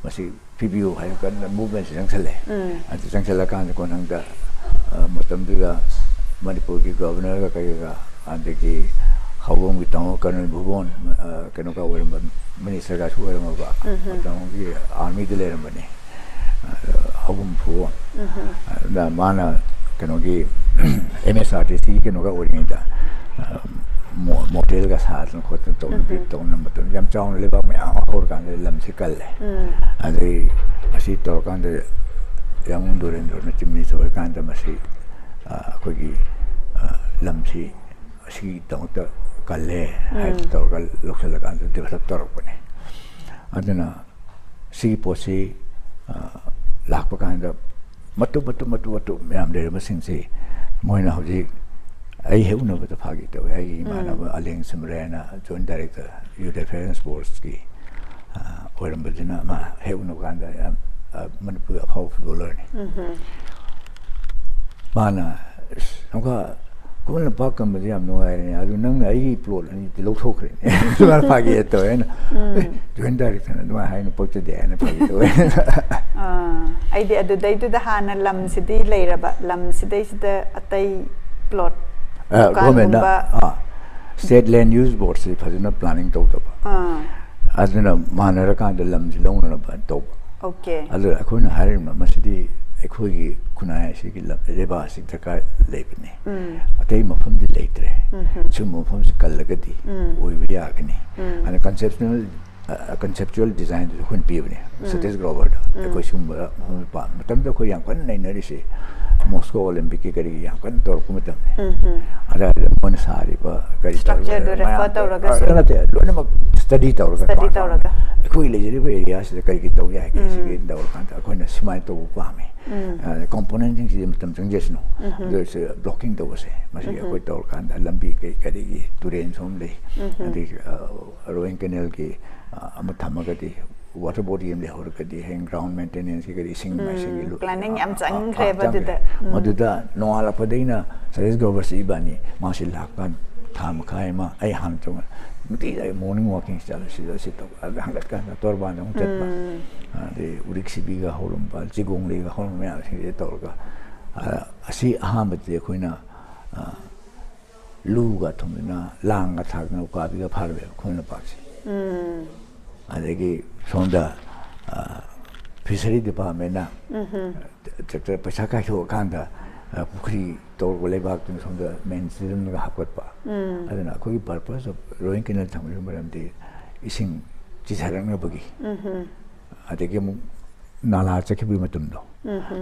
ꯃꯁꯤ ꯄꯤꯕꯤꯌꯨ ꯍꯥꯏꯅ ꯀꯟꯅ ꯃꯨꯚꯃꯦꯟꯁꯦ ꯆꯪꯁꯜꯂꯦ꯫ ꯎꯝ꯫ ꯑꯗꯨ ꯆꯪꯁꯜꯂꯀꯥꯟꯗ ꯀꯣꯟꯊꯪꯗ, ꯑ, ꯃꯇꯝꯗꯨꯗ ꯃꯅꯤꯄꯨꯔꯒꯤ ꯒꯣꯕꯔꯅꯔꯒ ꯀꯩꯒ, ꯑꯗꯒꯤ ꯍꯧꯕꯝꯒꯤ ꯇꯥꯃꯣ ꯀꯔꯅꯜ ꯚꯨꯕꯣꯟ, ꯑ, ꯀꯩꯅꯣꯒ ꯑꯣꯏꯔꯝꯕ, ꯃꯤꯅꯤꯁꯇꯔꯒꯁꯨ ꯑꯣꯏꯔꯝꯃꯕ, ꯎꯝ꯫ ꯃꯇꯝꯒꯤ ꯑꯥꯔꯃꯤꯗ ꯂꯩꯔꯝꯕꯅꯤ꯫ ꯑ, ꯍꯧꯕꯝ ꯚꯨꯕꯣꯟ꯫ ꯎꯝ꯫ ꯑꯗꯨꯅ ꯃꯥꯅ ꯀꯩꯅꯣꯒꯤ, ꯑꯦꯝ ꯑꯦꯁ ꯑꯥꯔ ꯇꯤ ꯁꯤꯒꯤ ꯀꯩꯅꯣꯒ ꯑꯣꯏꯔꯤꯉꯩꯗ, ꯑ, ꯃꯣ-, ꯃꯣꯇꯦꯜꯒ ꯁꯥꯗꯅ ꯈꯣꯠꯇꯅ ꯇꯧꯅ ꯎꯝ꯫ ꯕꯤꯠ ꯇꯧꯅ ꯃꯇꯝ ꯌꯥꯝ ꯆꯥꯎꯅ ꯂꯩꯕꯥꯛ ꯃꯌꯥꯝ ꯑꯃ ꯍꯧꯔꯀꯥꯟꯗ ꯂꯝꯁꯤ ꯀꯜꯂꯦ꯫ ꯎꯝ꯫ ꯑꯗꯩ ꯑꯁꯤ ꯇꯧꯔꯀꯥꯟꯗ ꯌꯥꯝꯕꯨꯡ ꯗꯣꯔꯦꯟꯗ꯭ꯔꯣꯅ ꯆꯤꯞ ꯃꯤꯅꯤꯁꯇꯔ ꯑꯣꯏꯔꯀꯥꯟꯗ ꯃꯁꯤ, ꯑ, ꯑꯩꯈꯣꯏꯒꯤ, ꯑ, ꯂꯝꯁꯤ ꯑꯁꯤꯒꯤꯗꯃꯛꯇ ꯀꯜꯂꯦ ꯍꯥꯏꯅ ꯎꯝ꯫ ꯇꯧꯔꯒ ꯂꯧꯁꯤꯜꯂꯀꯥꯟꯗ ꯗꯤꯕꯦꯂꯞ ꯇꯧꯔꯛꯄꯅꯦ꯫ ꯑꯗꯨꯅ ꯁꯤꯒꯤ ꯄꯣꯠꯁꯤ, ꯑ, ꯂꯥꯛꯄ ꯀꯥꯟꯗ ꯃꯇꯨꯞ ꯃꯇꯨꯞ ꯃꯇꯨꯞ ꯃꯇꯨꯞ ꯃꯌꯥꯝ ꯂꯩꯔꯝꯕꯁꯤꯡꯁꯤ ꯃꯣꯏꯅ ꯍꯧꯖꯤꯛ ꯑꯩ ꯍꯦꯛ ꯎꯅꯕꯗ ꯐꯥꯒꯤ ꯇꯧꯋꯦ꯫ ꯑꯩꯒꯤ ꯎꯝ꯫ ꯏꯃꯥꯟꯅꯕ ꯑꯂꯦꯡ ꯁꯤꯃꯔꯦꯅ, joint director, youth affairs and ꯁ꯭ꯄꯣꯔꯠꯁꯀꯤ, ꯑ, ꯑꯣꯏꯔꯝꯕꯗꯨꯅ ꯃꯥ ꯍꯦꯛ ꯎꯅꯕ ꯀꯥꯟꯗ ꯌꯥꯝ, ꯑ, ꯃꯅꯤꯄꯨꯔꯒꯤ ꯑꯐꯥꯎꯕ ꯐꯨꯠꯕꯣꯂꯔꯅꯤ꯫ ꯎꯝ꯫ ꯃꯥꯅ, "ꯑꯁ, ꯑꯃꯨꯛꯀ ꯈꯨꯃꯟ ꯂꯝꯄꯥꯛ ꯀꯟꯕꯗꯤ ꯌꯥꯝ ꯅꯨꯡꯉꯥꯏꯔꯦꯅꯦ, ꯑꯗꯨ ꯅꯪꯅ ꯑꯩꯒꯤ ꯄ꯭ꯂꯣꯠ ꯑꯅꯤꯗꯤ ꯂꯧꯊꯣꯛꯈ꯭ꯔꯦꯅꯦ?" ꯑꯗꯨꯃꯥꯏꯅ ꯐꯥꯒꯤ ꯇꯧꯋꯦ꯫ ꯑꯩꯅ, ꯎꯝ꯫ "ꯑꯦ, ꯖꯣꯏꯟ ꯗꯥꯏꯔꯦꯛꯇꯔꯅ ꯑꯗꯨꯃꯥꯏꯅ ꯍꯥꯏꯅ ꯄꯛꯆꯗꯦ" ꯍꯥꯏꯅ ꯐꯥꯒꯤ ꯇꯧꯋꯦ꯫ ꯑꯥ, ꯑꯩꯗꯤ ꯑꯗꯨꯗꯩꯗꯨꯗ ꯍꯥꯟꯅ ꯂꯝꯁꯤꯗꯤ ꯂꯩꯔꯕ, ꯂꯝꯁꯤꯗꯩꯁꯤꯗ ꯑꯇꯩ ꯄ꯭ꯂꯣꯠ, ꯑ, ꯗꯨꯀꯥꯟꯒꯨꯝꯕ? ꯒꯣꯔꯃꯦꯟꯅ, ꯑꯥ, ꯁ꯭ꯇꯦꯠ ꯂꯦꯟ ꯌꯨꯁ ꯕꯣꯔꯗꯁꯤ ꯐꯖꯅ ꯄ꯭ꯂꯥꯅꯤꯡ ꯇꯧꯗꯕ꯫ ꯑꯥ꯫ ꯑꯗꯨꯅ ꯃꯥꯟꯅꯔꯀꯥꯟꯗ ꯂꯝꯁꯤ ꯂꯧꯅꯅꯕ ꯇꯧꯕ꯫ ꯑꯣꯀꯦ꯫ ꯑꯗꯨ ꯑꯩꯈꯣꯏꯅ ꯍꯥꯏꯔꯤꯕ ꯃꯁꯤꯗꯤ ꯑꯩꯈꯣꯏꯒꯤ ꯈꯨꯟꯅꯥꯏ ꯑꯁꯤꯒꯤ ꯂꯝ, ꯂꯩꯕꯥꯛ ꯑꯁꯤ ꯗꯔꯀꯥꯔ ꯂꯩꯕꯅꯤ꯫ ꯎꯝ꯫ ꯑꯇꯩ ꯃꯐꯝꯗꯤ ꯂꯩꯇ꯭ꯔꯦ꯫ ꯎꯝ꯫ ꯁꯤꯒꯨꯝꯕ ꯃꯐꯝꯁꯤ ꯀꯜꯂꯒꯗꯤ ꯎꯝ꯫ ꯑꯣꯏꯕ ꯌꯥꯒꯅꯤ꯫ ꯎꯝ꯫ ꯑꯗꯨꯅ ꯀꯟꯁꯦꯞꯁꯅꯦꯜ, ꯑ, ꯀꯟꯁꯦꯞꯆꯨꯋꯦꯜ ꯗꯤꯖꯥꯏꯟꯗꯨꯁꯨ ꯑꯩꯈꯣꯏꯅ ꯄꯤꯕꯅꯦ꯫ ꯎꯝ꯫ ꯁꯇꯤꯁ ꯒ꯭ꯔꯣꯕꯔꯗ꯫ ꯎꯝ꯫ ꯑꯩꯈꯣꯏ ꯁꯤꯒꯨꯝꯕ ꯃꯐꯝ ꯄꯥꯝꯃꯤ꯫ ꯃꯇꯝꯗ ꯑꯩꯈꯣꯏ ꯌꯥꯝ ꯀꯟꯅ ꯅꯩꯅꯔꯤꯁꯦ ꯃꯣꯁꯀꯣ ꯑꯣꯂꯤꯝꯄꯤꯛꯀꯤ ꯀꯔꯤꯒꯤ ꯌꯥꯝ ꯀꯟꯅ ꯇꯧꯔꯛꯄ ꯃꯇꯝꯅꯤ꯫ ꯎꯝ, ꯎꯝ꯫ ꯑꯗꯨꯗ ꯃꯣꯏꯅ ꯁꯥꯔꯤꯕ ꯀꯔꯤ ꯇꯧꯔꯤꯕ ꯁ꯭ꯇ꯭ꯔꯛꯆꯔꯗꯨ ꯔꯦꯐꯔ ꯃꯌꯥꯝꯗꯣ, ꯇꯧꯔꯒꯁꯨ꯫ ꯑ, ꯅꯠꯇꯦ, ꯂꯣꯏꯅꯃꯛ ꯁ꯭ꯇꯗꯤ ꯇꯧꯔꯒ, ꯁ꯭ꯇꯗꯤ ꯇꯧꯔꯒ꯫ ꯑꯩꯈꯣꯏꯒꯤ ꯂꯩꯖꯔꯤꯕ ꯑꯦꯔꯤꯌꯥꯁꯤꯗ ꯀꯔꯤ ꯀꯔꯤ ꯇꯧ ꯌꯥꯒꯦ, ꯎꯝ꯫ ꯁꯤꯒꯤ ꯇꯧꯔꯀꯥꯟꯗ ꯑꯩꯈꯣꯏꯅ ꯁꯨꯃꯥꯏꯅ ꯇꯧꯕ ꯄꯥꯝꯃꯤ꯫ ꯀꯣꯝꯄꯣꯅꯦꯟꯁꯤꯡꯁꯤꯗꯤ ꯃꯇꯝ ꯆꯪꯖꯁꯅꯨ, ꯑꯗꯨ ꯑꯣꯏꯔꯁꯨ ꯕ꯭ꯂꯣꯀꯤꯡ ꯇꯧꯕꯁꯦ ꯃꯁꯤ ꯑꯩꯈꯣꯏ ꯇꯧꯔꯀꯥꯟꯗ ꯂꯝꯕꯤ ꯀꯩ ꯀꯔꯤꯒꯤ ꯇꯨꯔꯦꯟꯁꯨ ꯑꯃ ꯂꯩ, ꯑꯗꯒꯤ ꯔꯣꯋꯤꯡ ꯀꯦꯅꯦꯜꯒꯤ ꯑꯃ ꯊꯝꯃꯒꯗꯤ, ꯋꯥꯇꯔ ꯕꯣꯗꯤ ꯑꯃ ꯂꯩꯍꯧꯔꯒꯗꯤ ꯍꯌꯦꯡ ꯒ꯭ꯔꯥꯎꯟ ꯃꯦꯟꯇꯦꯅꯦꯟꯁꯀꯤ ꯀꯔꯤ ꯏꯁꯤꯡ ꯃꯥꯏꯁꯤꯡꯒꯤ ꯂꯨ- ꯄ꯭ꯂꯥꯅꯤꯡ ꯌꯥꯝ ꯑ- ꯑ- ꯆꯪꯈ꯭ꯔꯦꯕ ꯆꯪꯈ꯭ꯔꯦ꯫ ꯑꯗꯨꯗ꯫ ꯎꯝ꯫ ꯃꯗꯨꯗ ꯅꯣꯡꯉꯥꯜꯂꯛꯄꯗꯒꯤꯅ ꯁꯔꯦꯁ ꯒ꯭ꯔꯣꯕꯔꯁꯤ ꯏꯕꯥꯅꯤ ꯃꯥꯁꯤ ꯂꯥꯛꯄ ꯊꯥ ꯃꯈꯥꯏ ꯑꯃ ꯑꯩ ꯍꯥꯟꯅ ꯇꯧ ꯅꯨꯡꯇꯤꯒꯤ ꯑꯩ ꯃꯣꯔꯅꯤꯡ ꯋꯥꯀꯤꯡ ꯆꯠꯂ ꯁꯤꯗ ꯁꯤ ꯇꯧ ꯑꯗ ꯍꯪꯒꯠꯀꯥꯟꯗ ꯇꯣꯔꯕꯥꯟꯗ ꯑꯃꯨꯛ ꯆꯠꯄ꯫ ꯑꯗꯩ ꯎꯔꯤꯛ ꯁꯤꯕꯤꯒ ꯍꯧꯔꯝꯕ, ꯆꯤꯒꯣꯡꯂꯩꯒ ꯍꯧꯔꯝꯕ ꯃꯌꯥꯝꯁꯤꯡꯁꯦ ꯇꯧꯔꯒ, ꯑ, ꯑꯁꯤ ꯑꯍꯥꯟꯕꯗꯗꯤ ꯑꯩꯈꯣꯏꯅ, ꯑ, ꯂꯨꯒ ꯊꯨꯝꯗꯨꯅ ꯂꯥꯡꯒ ꯊꯥꯛꯇꯅ ꯎꯀꯥꯕꯤꯒ ꯐꯥꯔꯝꯃꯦꯕ ꯈꯨꯃꯟ ꯂꯝꯄꯥꯛꯁꯦ꯫ ꯑꯗꯒꯤ ꯁꯣꯝꯗ, ꯑ, ꯐꯤꯁꯔꯤ ꯗꯤꯄꯥꯔꯠꯃꯦꯟꯅ ꯇ꯭ꯔꯦꯛꯇꯔ ꯄꯩꯁꯥ ꯀꯥꯏꯊꯣꯛꯑꯀꯥꯟꯗ, ꯑ, ꯄꯨꯈ꯭ꯔꯤ ꯇꯧꯔꯒ ꯂꯩꯕꯥꯛꯇꯨꯅ ꯁꯣꯝꯗ ꯃꯦꯟ ꯁꯤꯖꯟꯒ ꯍꯥꯞꯀꯠꯄ꯫ ꯑꯗꯨꯅ ꯑꯩꯈꯣꯏꯒꯤ ꯄꯔꯄꯁ ꯑꯣꯐ ꯔꯣꯋꯤꯡ ꯀꯦꯅꯦꯜ ꯊꯝꯕꯒꯤ ꯃꯔꯝꯗꯤ ꯏꯁꯤꯡ ꯆꯤꯊꯔꯛꯅꯕꯒꯤ, ꯑꯗꯒꯤ ꯑꯃꯨꯛ ꯅꯥꯂꯥ ꯆꯠꯈꯤꯕꯒꯤ ꯃꯇꯝꯗꯣ,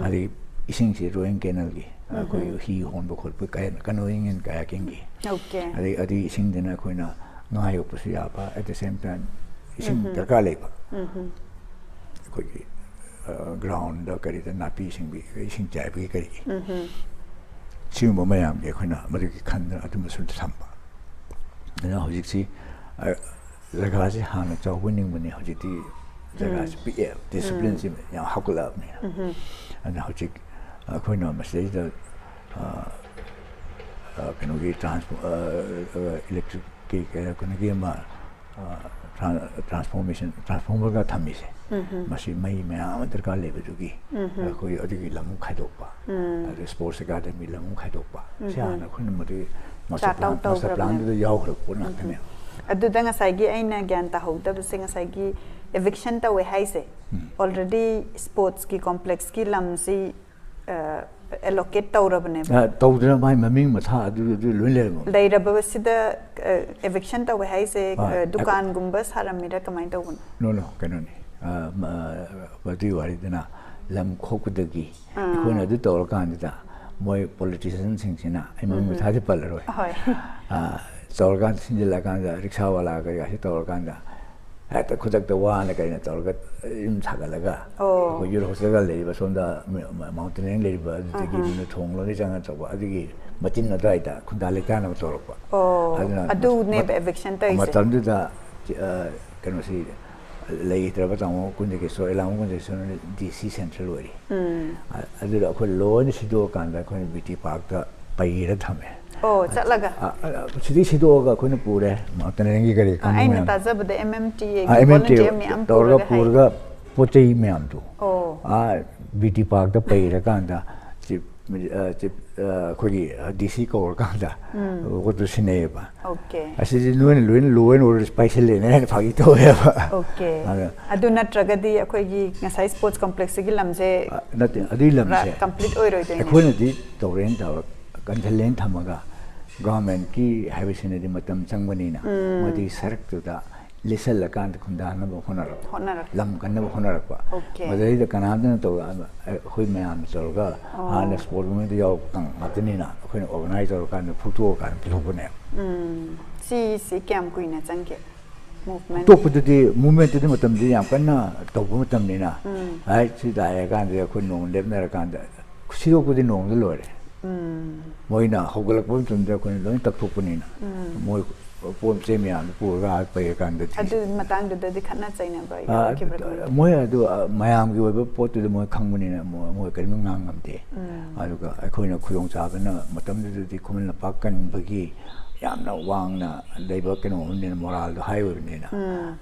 ꯑꯗꯒꯤ ꯏꯁꯤꯡꯁꯤ ꯔꯣꯋꯤꯡ ꯀꯦꯅꯦꯜꯒꯤ ꯑꯩꯈꯣꯏ ꯍꯤ ꯍꯣꯟꯕ ꯈꯣꯠꯄ, ꯀꯅꯣꯌꯤꯡ ꯑꯦꯟ ꯀꯌꯥꯀꯤꯡꯒꯤ, ꯑꯣꯀꯦ꯫ ꯑꯗꯩ ꯑꯗꯨꯒꯤ ꯏꯁꯤꯡꯗꯨꯅ ꯑꯩꯈꯣꯏꯅ ꯉꯥ ꯌꯣꯛꯄꯁꯨ ꯌꯥꯕ, at the same time ꯏꯁꯤꯡ ꯗꯔꯀꯥꯔ ꯂꯩꯕ, ꯑꯩꯈꯣꯏꯒꯤ ꯒ꯭ꯔꯥꯎꯟꯗ ꯀꯔꯤꯗ ꯅꯥꯄꯤ ꯁꯤꯡꯕꯤ, ꯏꯁꯤꯡ ꯆꯥꯏꯕꯒꯤ ꯀꯔꯤꯒꯤ, ꯁꯤꯒꯨꯝꯕ ꯃꯌꯥꯝꯒꯤ ꯑꯩꯈꯣꯏꯅ ꯃꯗꯨꯒꯤ ꯈꯟꯗꯅ ꯑꯗꯨꯝꯕꯁꯨ ꯊꯝꯕ꯫ ꯑꯗꯨꯅ ꯍꯧꯖꯤꯛꯁꯤ, ꯑ, ꯖꯒꯥꯁꯤ ꯍꯥꯟꯅ ꯆꯥꯎꯕ ꯅꯤꯡꯕꯅꯤ, ꯍꯧꯖꯤꯛꯇꯤ ꯖꯒꯥꯁꯤ ꯄꯤꯛꯑꯦ, ꯗꯤꯁꯤꯄ꯭ꯂꯤꯟꯁꯤ ꯌꯥꯝ ꯍꯥꯞꯀꯠꯂꯛꯑꯕꯅꯤꯅ꯫ ꯑꯗꯨꯅ ꯍꯧꯖꯤꯛ ꯑꯩꯈꯣꯏꯅ ꯃꯁꯤꯗꯩꯗ, ꯑ, ꯑ, ꯀꯩꯅꯣꯒꯤ ꯇ꯭ꯔꯥꯟꯁ-, ꯑ, ꯑ, ꯏꯂꯦꯛꯇ꯭ꯔꯤꯛꯀꯤ ꯀꯩꯅꯣꯒꯤ ꯑꯃ, ꯑ, ꯇ꯭ꯔꯥꯟ-, ꯇ꯭ꯔꯥꯟꯁꯐꯣꯔꯃꯦꯁꯟ, ꯇ꯭ꯔꯥꯟꯁꯐꯣꯔꯃꯔꯒ ꯊꯝꯃꯤꯁꯦ, ꯃꯁꯤ ꯃꯩ ꯃꯌꯥꯝ ꯑꯃ ꯗꯔꯀꯥꯔ ꯂꯩꯕꯗꯨꯒꯤ ꯑꯩꯈꯣꯏ ꯑꯗꯨꯒꯤ ꯂꯝ ꯑꯃ ꯈꯥꯏꯗꯣꯛꯄ, ꯑꯗꯩ ꯁ꯭ꯄꯣꯔꯠꯁ ꯑꯦꯀꯥꯗꯃꯤ ꯂꯝ ꯑꯃ ꯈꯥꯏꯗꯣꯛꯄ, ꯁꯤ ꯍꯥꯟꯅ ꯑꯩꯈꯣꯏꯅ ꯃꯗꯨꯒꯤ master chart out plan, master ꯇꯧꯈ꯭ꯔꯕꯅꯦ꯫ ꯄ꯭ꯂꯥꯟꯗꯨꯗ ꯌꯥꯎꯈ꯭ꯔꯕ ꯄꯣꯠ ꯉꯥꯛꯇꯅꯦ꯫ ꯑꯗꯨꯗ ꯉꯁꯥꯏꯒꯤ ꯑꯩꯅ ꯒ꯭ꯌꯥꯟ ꯇꯥꯍꯧꯗꯕꯁꯦ, ꯉꯁꯥꯏꯒꯤ ꯏꯚꯤꯛꯁꯟ ꯇꯧꯋꯦ ꯍꯥꯏꯁꯦ, ꯑꯣꯜꯔꯦꯗꯤ ꯁ꯭ꯄꯣꯔꯠꯁꯀꯤ ꯀꯣꯝꯄ꯭ꯂꯦꯛꯁꯀꯤ ꯂꯝꯁꯤ ꯑꯦꯂꯣꯀꯦꯠ ꯇꯧꯔꯕꯅꯦꯕ꯫ ꯑ, ꯇꯧꯗꯅ ꯃꯥꯏ ꯃꯃꯤꯡ ꯃꯊꯥ ꯑꯗꯨ ꯑꯗꯨ ꯂꯣꯏ ꯂꯩꯔꯝꯃꯕꯅꯦ꯫ ꯂꯩꯔꯕꯁꯤꯗ, ꯑ, ꯏꯚꯤꯛꯁꯟ ꯇꯧꯋꯦ ꯍꯥꯏꯁꯦ, ꯍꯣꯏ꯫ ꯑ, ꯗꯨꯀꯥꯟꯒꯨꯝꯕ ꯁꯥꯔꯝꯃꯤꯔ ꯀꯃꯥꯏꯅ ꯇꯧꯕꯅꯣ? ꯅꯣ, ꯅꯣ, ꯀꯩꯅꯣꯅꯤ꯫ ꯑ, ꯃ-, ꯃꯗꯨꯒꯤ ꯋꯥꯔꯤꯗꯨꯅ ꯂꯝ ꯈꯣꯛꯄꯗꯒꯤ ꯑꯩꯈꯣꯏꯅ ꯑꯗꯨ ꯇꯧꯔꯀꯥꯟꯗꯨꯗ ꯃꯣꯏ ꯄꯣꯂꯤꯇꯤꯁꯤꯌꯟꯁꯤꯡꯁꯤꯅ, ꯑꯩ ꯃꯃꯤꯡ ꯃꯊꯥꯗꯤ ꯄꯜꯂꯔꯣꯏ꯫ ꯍꯣꯏ꯫ ꯑ, ꯇꯧꯔꯀꯥꯟꯗ, ꯁꯤꯟꯖꯤꯜꯂꯀꯥꯟꯗ ꯔꯤꯛꯁꯥ ꯋꯥꯂꯥ ꯀꯩꯀꯥꯁꯤ ꯇꯧꯔꯀꯥꯟꯗ ꯍꯦꯛꯇ ꯈꯨꯗꯛꯇ ꯋꯥꯅ ꯀꯩꯅ ꯇꯧꯔꯒ ꯌꯨꯝ ꯁꯥꯒꯠꯂꯒ, ꯑꯣ꯫ ꯑꯩꯈꯣꯏ ꯌꯨꯔ ꯍꯣꯁꯇꯦꯜꯒ ꯂꯩꯔꯤꯕ ꯁꯣꯝꯗ ꯃꯥꯎꯟꯇꯦꯅꯤꯌꯔ ꯂꯩꯔꯤꯕ ꯑꯗꯨꯗꯒꯤ ꯑꯗꯨꯅ ꯊꯣꯡ ꯂꯣꯟꯅ ꯆꯪꯉ ꯇꯧꯕ, ꯑꯗꯨꯒꯤ ꯃꯇꯤꯟ ꯑꯗꯨꯋꯥꯏꯗ ꯈꯨꯟꯗꯥ ꯂꯩꯇꯥꯅꯕ ꯇꯧꯔꯛꯄ꯫ ꯑꯣ, ꯑꯗꯨꯅ ꯑꯗꯨꯅꯦꯕ ꯃ- eviction ꯇꯧꯔꯤꯁꯦ꯫ ꯃꯇꯝꯗꯨꯗ ꯑ, ꯀꯩꯅꯣꯁꯤ ꯂꯩꯈꯤꯗ꯭ꯔꯕ ꯇꯥꯃꯣ ꯀꯨꯟꯖꯒꯦꯁꯣꯔ, ꯑꯦꯂꯥꯡꯕꯝ ꯀꯨꯟꯖꯒꯦꯁꯣꯔꯅ ꯗꯤ ꯁꯤ ꯁꯦꯟꯇ꯭ꯔꯦꯜ ꯑꯣꯏꯔꯤ꯫ ꯑ-, ꯑꯗꯨꯗ ꯑꯩꯈꯣꯏ ꯂꯣꯏꯅ ꯁꯤꯗꯣꯛꯑꯀꯥꯟꯗ ꯑꯩꯈꯣꯏꯅ ꯕꯤ ꯇꯤ ꯄꯥꯔꯛꯇ ꯄꯩꯔ ꯊꯝꯃꯦ꯫ ꯑꯣ, ꯆꯠꯂꯒ? ꯑ, ꯑ, ꯁꯤꯗꯩ ꯁꯤꯗꯣꯛꯑꯒ ꯑꯩꯈꯣꯏꯅ ꯄꯨꯔꯦ ꯃꯥꯎꯟꯇꯦꯅꯤꯌꯔꯒꯤ ꯒꯥꯔꯤ ꯑ, ꯀꯥꯡꯕꯨ ꯑꯩꯅ ꯃꯌꯥꯝ꯫ ꯇꯥꯖꯕꯗ ꯑꯦꯝ ꯑꯦꯝ ꯇꯤ ꯑꯦꯒꯤ ꯑ, ꯑꯦꯝ ꯑꯦꯝ ꯇꯤ volunteer ꯃꯌꯥꯝ ꯇꯧꯔꯒ ꯄꯨꯔꯒ ꯍꯥꯏ꯫ ꯄꯨꯔꯒ ꯄꯣꯠ ꯆꯩ ꯃꯌꯥꯝꯗꯣ ꯑꯣ꯫ ꯑꯥ ꯕꯤ ꯇꯤ ꯄꯥꯔꯛꯇ ꯄꯩꯔꯀꯥꯟꯗ ꯆꯤꯞ ꯑ, ꯆꯤꯞ ꯑ, ꯑꯩꯈꯣꯏꯒꯤ ꯗꯤ ꯁꯤ ꯀꯧꯔꯀꯥꯟꯗ ꯄꯣꯠꯇꯨ ꯁꯤꯟꯅꯩꯌꯦꯕ꯫ ꯑꯣꯀꯦ꯫ ꯑꯁꯤꯗꯤ ꯅꯣꯏꯅ ꯂꯣꯏꯅ ꯂꯣꯏꯅ ꯑꯣꯏꯔ ꯄꯥꯏꯁꯤꯜꯂꯦꯅ ꯍꯥꯏꯅ ꯐꯥꯒꯤ ꯇꯧꯋꯦꯕ꯫ ꯑꯣꯀꯦ꯫ ꯑꯗ- ꯑꯗꯨ ꯅꯠꯇ꯭ꯔꯒꯗꯤ ꯑꯩꯈꯣꯏꯒꯤ ꯉꯁꯥꯏ ꯁ꯭ꯄꯣꯔꯠꯁ ꯀꯣꯝꯄ꯭ꯂꯦꯛꯁꯁꯤꯒꯤ ꯂꯝꯁꯦ ꯑ, ꯅꯠꯇꯦ, ꯑꯗꯨꯒꯤ ꯂꯝꯁꯦ complete ꯑꯣꯏꯔꯣꯏꯗꯣꯏꯅꯦ꯫ ꯑꯩꯈꯣꯏꯅꯗꯤ ꯇꯧꯔꯦꯅ ꯇꯧꯔ ꯀꯟꯁꯜꯂꯦꯅ ꯊꯝꯃꯒ ꯒꯚꯔꯟꯃꯦꯟꯠꯀꯤ ꯍꯥꯏꯕꯁꯤꯅꯗꯤ ꯃꯇꯝ ꯆꯪꯕꯅꯤꯅ ꯃꯗꯨꯒꯤ ꯁꯔꯛꯇꯨꯗ ꯂꯤꯠꯁꯜꯂꯀꯥꯟꯗ ꯈꯨꯟꯗꯥꯅꯕ ꯍꯣꯠꯅꯔꯛꯄ꯫ ꯍꯣꯠꯅꯔꯛꯄ꯫ ꯂꯝ ꯀꯟꯅꯕ ꯍꯣꯠꯅꯔꯛꯄ꯫ ꯑꯣꯀꯦ꯫ ꯃꯗꯩꯗ ꯀꯅꯥꯝꯇꯅ ꯇꯧꯔꯛꯑꯒ ꯑꯩꯈꯣꯏ ꯃꯌꯥꯝꯅ ꯇꯧꯔꯒ ꯍꯥꯟꯅ ꯁ꯭ꯄꯣꯔꯠ ꯃꯣꯃꯦꯟꯠꯇ ꯌꯥꯎꯔꯛꯄ ꯉꯥꯛꯇꯅꯤꯅ ꯑꯩꯈꯣꯏꯅ ꯑꯣꯔꯒꯅꯥꯏꯖ ꯇꯧꯔꯀꯥꯟꯗ ꯐꯨꯛꯇꯣꯛꯑꯀꯥꯟꯗ ꯄꯨꯊꯣꯛꯄꯅꯦꯕ꯫ ꯎꯝ꯫ ꯁꯤꯁꯤ ꯀꯌꯥꯝ ꯀꯨꯏꯅ ꯆꯪꯒꯦ? ꯃꯨꯚꯃꯦꯟꯠ? ꯇꯣꯛꯄꯗꯨꯗꯤ ꯃꯨꯚꯃꯦꯟꯠꯇꯨꯗꯤ ꯃꯇꯝꯗꯨꯗꯤ ꯌꯥꯝ ꯀꯟꯅ ꯇꯧꯕ ꯃꯇꯝꯅꯤꯅ ꯍꯥꯏ ꯁꯤ ꯂꯥꯛꯑꯦ ꯀꯥꯟꯗ ꯑꯩꯈꯣꯏ ꯅꯣꯡ ꯂꯦꯞꯅꯔꯀꯥꯟꯗ ꯁꯤꯗꯣꯛꯄꯗꯤ ꯅꯣꯡꯗ ꯂꯣꯏꯔꯦ꯫ ꯃꯣꯏꯅ ꯍꯧꯒꯠꯂꯛꯄ ꯃꯇꯝꯗ ꯑꯩꯈꯣꯏꯅ ꯂꯣꯏ ꯀꯛꯊꯣꯛꯄꯅꯤꯅ ꯃꯣꯏ ꯄꯣꯠ ꯆꯩ ꯃꯌꯥꯝꯗꯨ ꯄꯨꯔꯒ ꯑꯥ ꯄꯩꯔꯀꯥꯟꯗꯗꯤ ꯑꯗꯨ ꯃꯇꯥꯡꯗꯨꯗꯗꯤ ꯈꯠꯅ ꯆꯩꯅꯕ ꯑ, ꯌꯥꯎꯈꯤꯕ꯭ꯔꯥ ꯀꯃꯥꯏꯅ? ꯃꯣꯏ ꯑꯗꯨ ꯑ, ꯃꯌꯥꯝꯒꯤ ꯑꯣꯏꯕ ꯄꯣꯠꯇꯨꯗꯤ ꯃꯣꯏ ꯈꯪꯕꯅꯤꯅ ꯃꯣꯏ ꯃꯣꯏ ꯀꯔꯤꯝꯇ ꯉꯥꯡ ꯉꯝꯗꯦ꯫ ꯑꯗꯨꯒ ꯑꯩꯈꯣꯏꯅ ꯈꯨꯗꯣꯡꯆꯥꯕꯅ ꯃꯇꯝꯗꯨꯗꯗꯤ ꯈꯨꯃꯟ ꯂꯝꯄꯥꯛ ꯀꯟꯕꯒꯤ ꯌꯥꯝꯅ ꯋꯥꯡꯅ ꯂꯩꯕ ꯀꯩꯅꯣ ꯑꯃꯅꯤꯅ ꯃꯣꯔꯥꯜꯗꯣ ꯍꯥꯏ ꯑꯣꯏꯕꯅꯤꯅ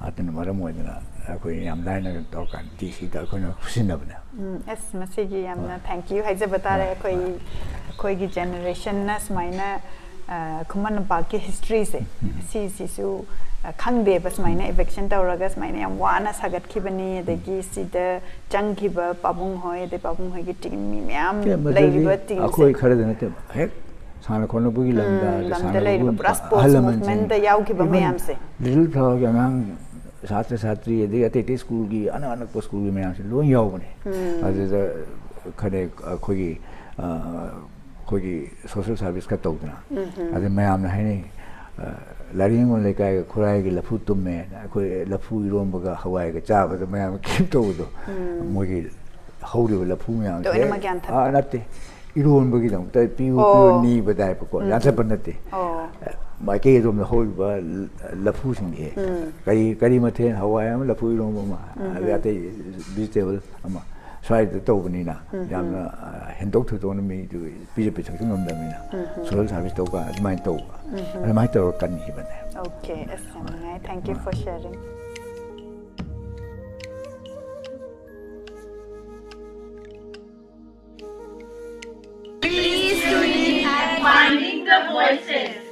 ꯑꯗꯨꯅ ꯃꯔꯝ ꯑꯣꯏꯗꯅ ꯑꯩꯈꯣꯏ ꯌꯥꯝ ꯂꯥꯏꯅ ꯇꯧꯔꯀꯥꯟꯗ ꯗꯤ ꯁꯤꯗ ꯑꯩꯈꯣꯏꯅ ꯈꯨꯠꯁꯤꯟꯅꯕꯅꯦ꯫ ꯎꯝ, ꯑꯁ, ꯃꯁꯤꯒꯤ ꯌꯥꯝꯅ thank you ꯍꯥꯏꯖꯕ ꯇꯥꯔꯦ꯫ ꯑꯩꯈꯣꯏ ꯑꯩꯈꯣꯏꯒꯤ ꯖꯦꯅꯦꯔꯦꯁꯟꯅ ꯁꯨꯃꯥꯏꯅ ꯑ, ꯈꯨꯃꯟ ꯂꯝꯄꯥꯛꯀꯤ ꯍꯤꯁꯇ꯭ꯔꯤꯁꯦ ꯁꯤꯁꯤꯁꯨ ꯑ, ꯈꯪꯗꯦꯕ꯫ ꯁꯨꯃꯥꯏꯅ ꯏꯚꯤꯛꯁꯟ ꯇꯧꯔꯒ ꯁꯨꯃꯥꯏꯅ ꯌꯥꯝ ꯋꯥꯅ ꯁꯥꯒꯠꯈꯤꯕꯅꯤ, ꯑꯗꯒꯤ ꯁꯤꯗ ꯆꯪꯈꯤꯕ ꯄꯥꯕꯨꯡ ꯍꯣꯏ, ꯑꯗꯩ ꯄꯥꯕꯨꯡ ꯍꯣꯏꯒꯤ ꯇꯤꯝ ꯃꯤ ꯃꯌꯥꯝ ꯃꯗꯨꯗꯤ ꯂꯩꯔꯤꯕ ꯇꯤꯝꯁꯦ꯫ ꯑꯩꯈꯣꯏ ꯈꯔꯗ ꯅꯠꯇꯦ, ꯍꯦꯛ ꯁꯥꯟꯅ ꯈꯣꯠꯅꯕꯒꯤ ꯂꯝꯗ ꯎꯝ, ꯑꯗꯩ ꯂꯝꯗ ꯁꯥꯟꯅꯕꯒꯤ ꯂꯩꯔꯤꯕ ꯄꯨꯔꯥ ꯑꯍꯜ ꯁ꯭ꯄꯣꯔꯠꯁ ꯂꯃꯟꯁꯤꯡ, ꯃꯨꯚꯃꯦꯟꯠꯇ ꯌꯥꯎꯈꯤꯕ even ꯃꯌꯥꯝꯁꯦ꯫ ꯂꯤꯇꯜ ꯐ꯭ꯂꯥꯋꯔꯒꯤ ꯑꯉꯥꯡ ꯁꯥꯇ꯭ꯔ ꯁꯥꯇ꯭ꯔꯤ ꯑꯗꯒꯤ ꯑꯇꯩ ꯑꯇꯩ ꯁ꯭ꯀꯨꯜꯒꯤ ꯑꯅꯛ ꯑꯅꯛꯄ ꯁ꯭ꯀꯨꯜꯒꯤ ꯃꯌꯥꯝꯁꯦ ꯂꯣꯏ ꯌꯥꯎꯕꯅꯦ꯫ ꯑꯗꯨꯗ ꯈꯔ ꯑꯩꯈꯣꯏꯒꯤ ꯑ, ꯑꯩꯈꯣꯏꯒꯤ ꯁꯣꯁꯦꯜ ꯁꯥꯔꯚꯤꯁ ꯈꯔ ꯇꯧꯗꯅ ꯑꯗꯩ ꯃꯌꯥꯝꯅ ꯍꯥꯏꯅꯩ, ꯂꯥꯏꯔꯦꯝꯕꯝ ꯂꯩꯀꯥꯏꯒ ꯈꯨꯔꯥꯏꯒꯤ ꯂꯐꯨ ꯇꯨꯝꯃꯦꯅ ꯑꯩꯈꯣꯏ ꯂꯐꯨ ꯏꯔꯣꯝꯕꯒ ꯍꯋꯥꯏꯒ ꯆꯥꯕꯗ ꯃꯌꯥꯝ ꯀꯩꯝ ꯇꯧꯕꯗꯣ꯫ ꯃꯣꯏꯒꯤ ꯍꯧꯔꯤꯕ ꯂꯐꯨ ꯃꯌꯥꯝꯁꯦ ꯂꯣꯏꯅꯃꯛ ꯌꯥꯟꯊꯠꯄ꯫ ꯑꯥ, ꯅꯠꯇꯦ, ꯏꯔꯣꯟꯕꯒꯤꯗꯃꯛꯇ ꯄꯤꯌꯨ ꯑꯣ꯫ ꯄꯤꯌꯨ ꯅꯤꯕꯗ ꯍꯥꯏꯕꯀꯣ꯫ ꯎꯝ꯫ ꯌꯥꯟꯊꯠꯄ ꯅꯠꯇꯦ꯫ ꯑꯣ꯫ ꯃꯥꯏꯀꯩ ꯑꯗꯣꯝꯗ ꯍꯧꯔꯤꯕ ꯂꯐꯨꯁꯤꯡꯁꯦ꯫ ꯎꯝ꯫ ꯀꯔꯤ ꯀꯔꯤ ꯃꯊꯦꯜ? ꯍꯋꯥꯏ ꯑꯃ, ꯂꯐꯨ ꯏꯔꯣꯝꯕ ꯑꯃ, ꯎꯝ꯫ ꯑꯗꯩ ꯑꯇꯩ vegetable ꯑꯃ, ꯁ꯭ꯋꯥꯏꯗ ꯇꯧꯕꯅꯤꯅ ꯎꯝ꯫ ꯌꯥꯝꯅ, ꯑ, ꯍꯦꯟꯗꯣꯛ ꯊꯣꯏꯗꯣꯛꯅ ꯃꯤꯗꯨ ꯄꯤꯖ ꯄꯤꯊꯛꯁꯨ ꯉꯝꯗꯕꯅꯤꯅ ꯎꯝ꯫ social service ꯇꯧꯕ ꯑꯗꯨꯃꯥꯏꯅ ꯇꯧꯕ꯫ ꯎꯝ꯫ ꯑꯗꯨꯃꯥꯏꯅ ꯇꯧꯔꯒ ꯀꯟꯈꯤꯕꯅꯤ꯫ Okay, ꯑꯁ, ꯌꯥꯝ ꯅꯨꯡꯉꯥꯏ. Thank you for sharing. Please tune in at Finding the Voices.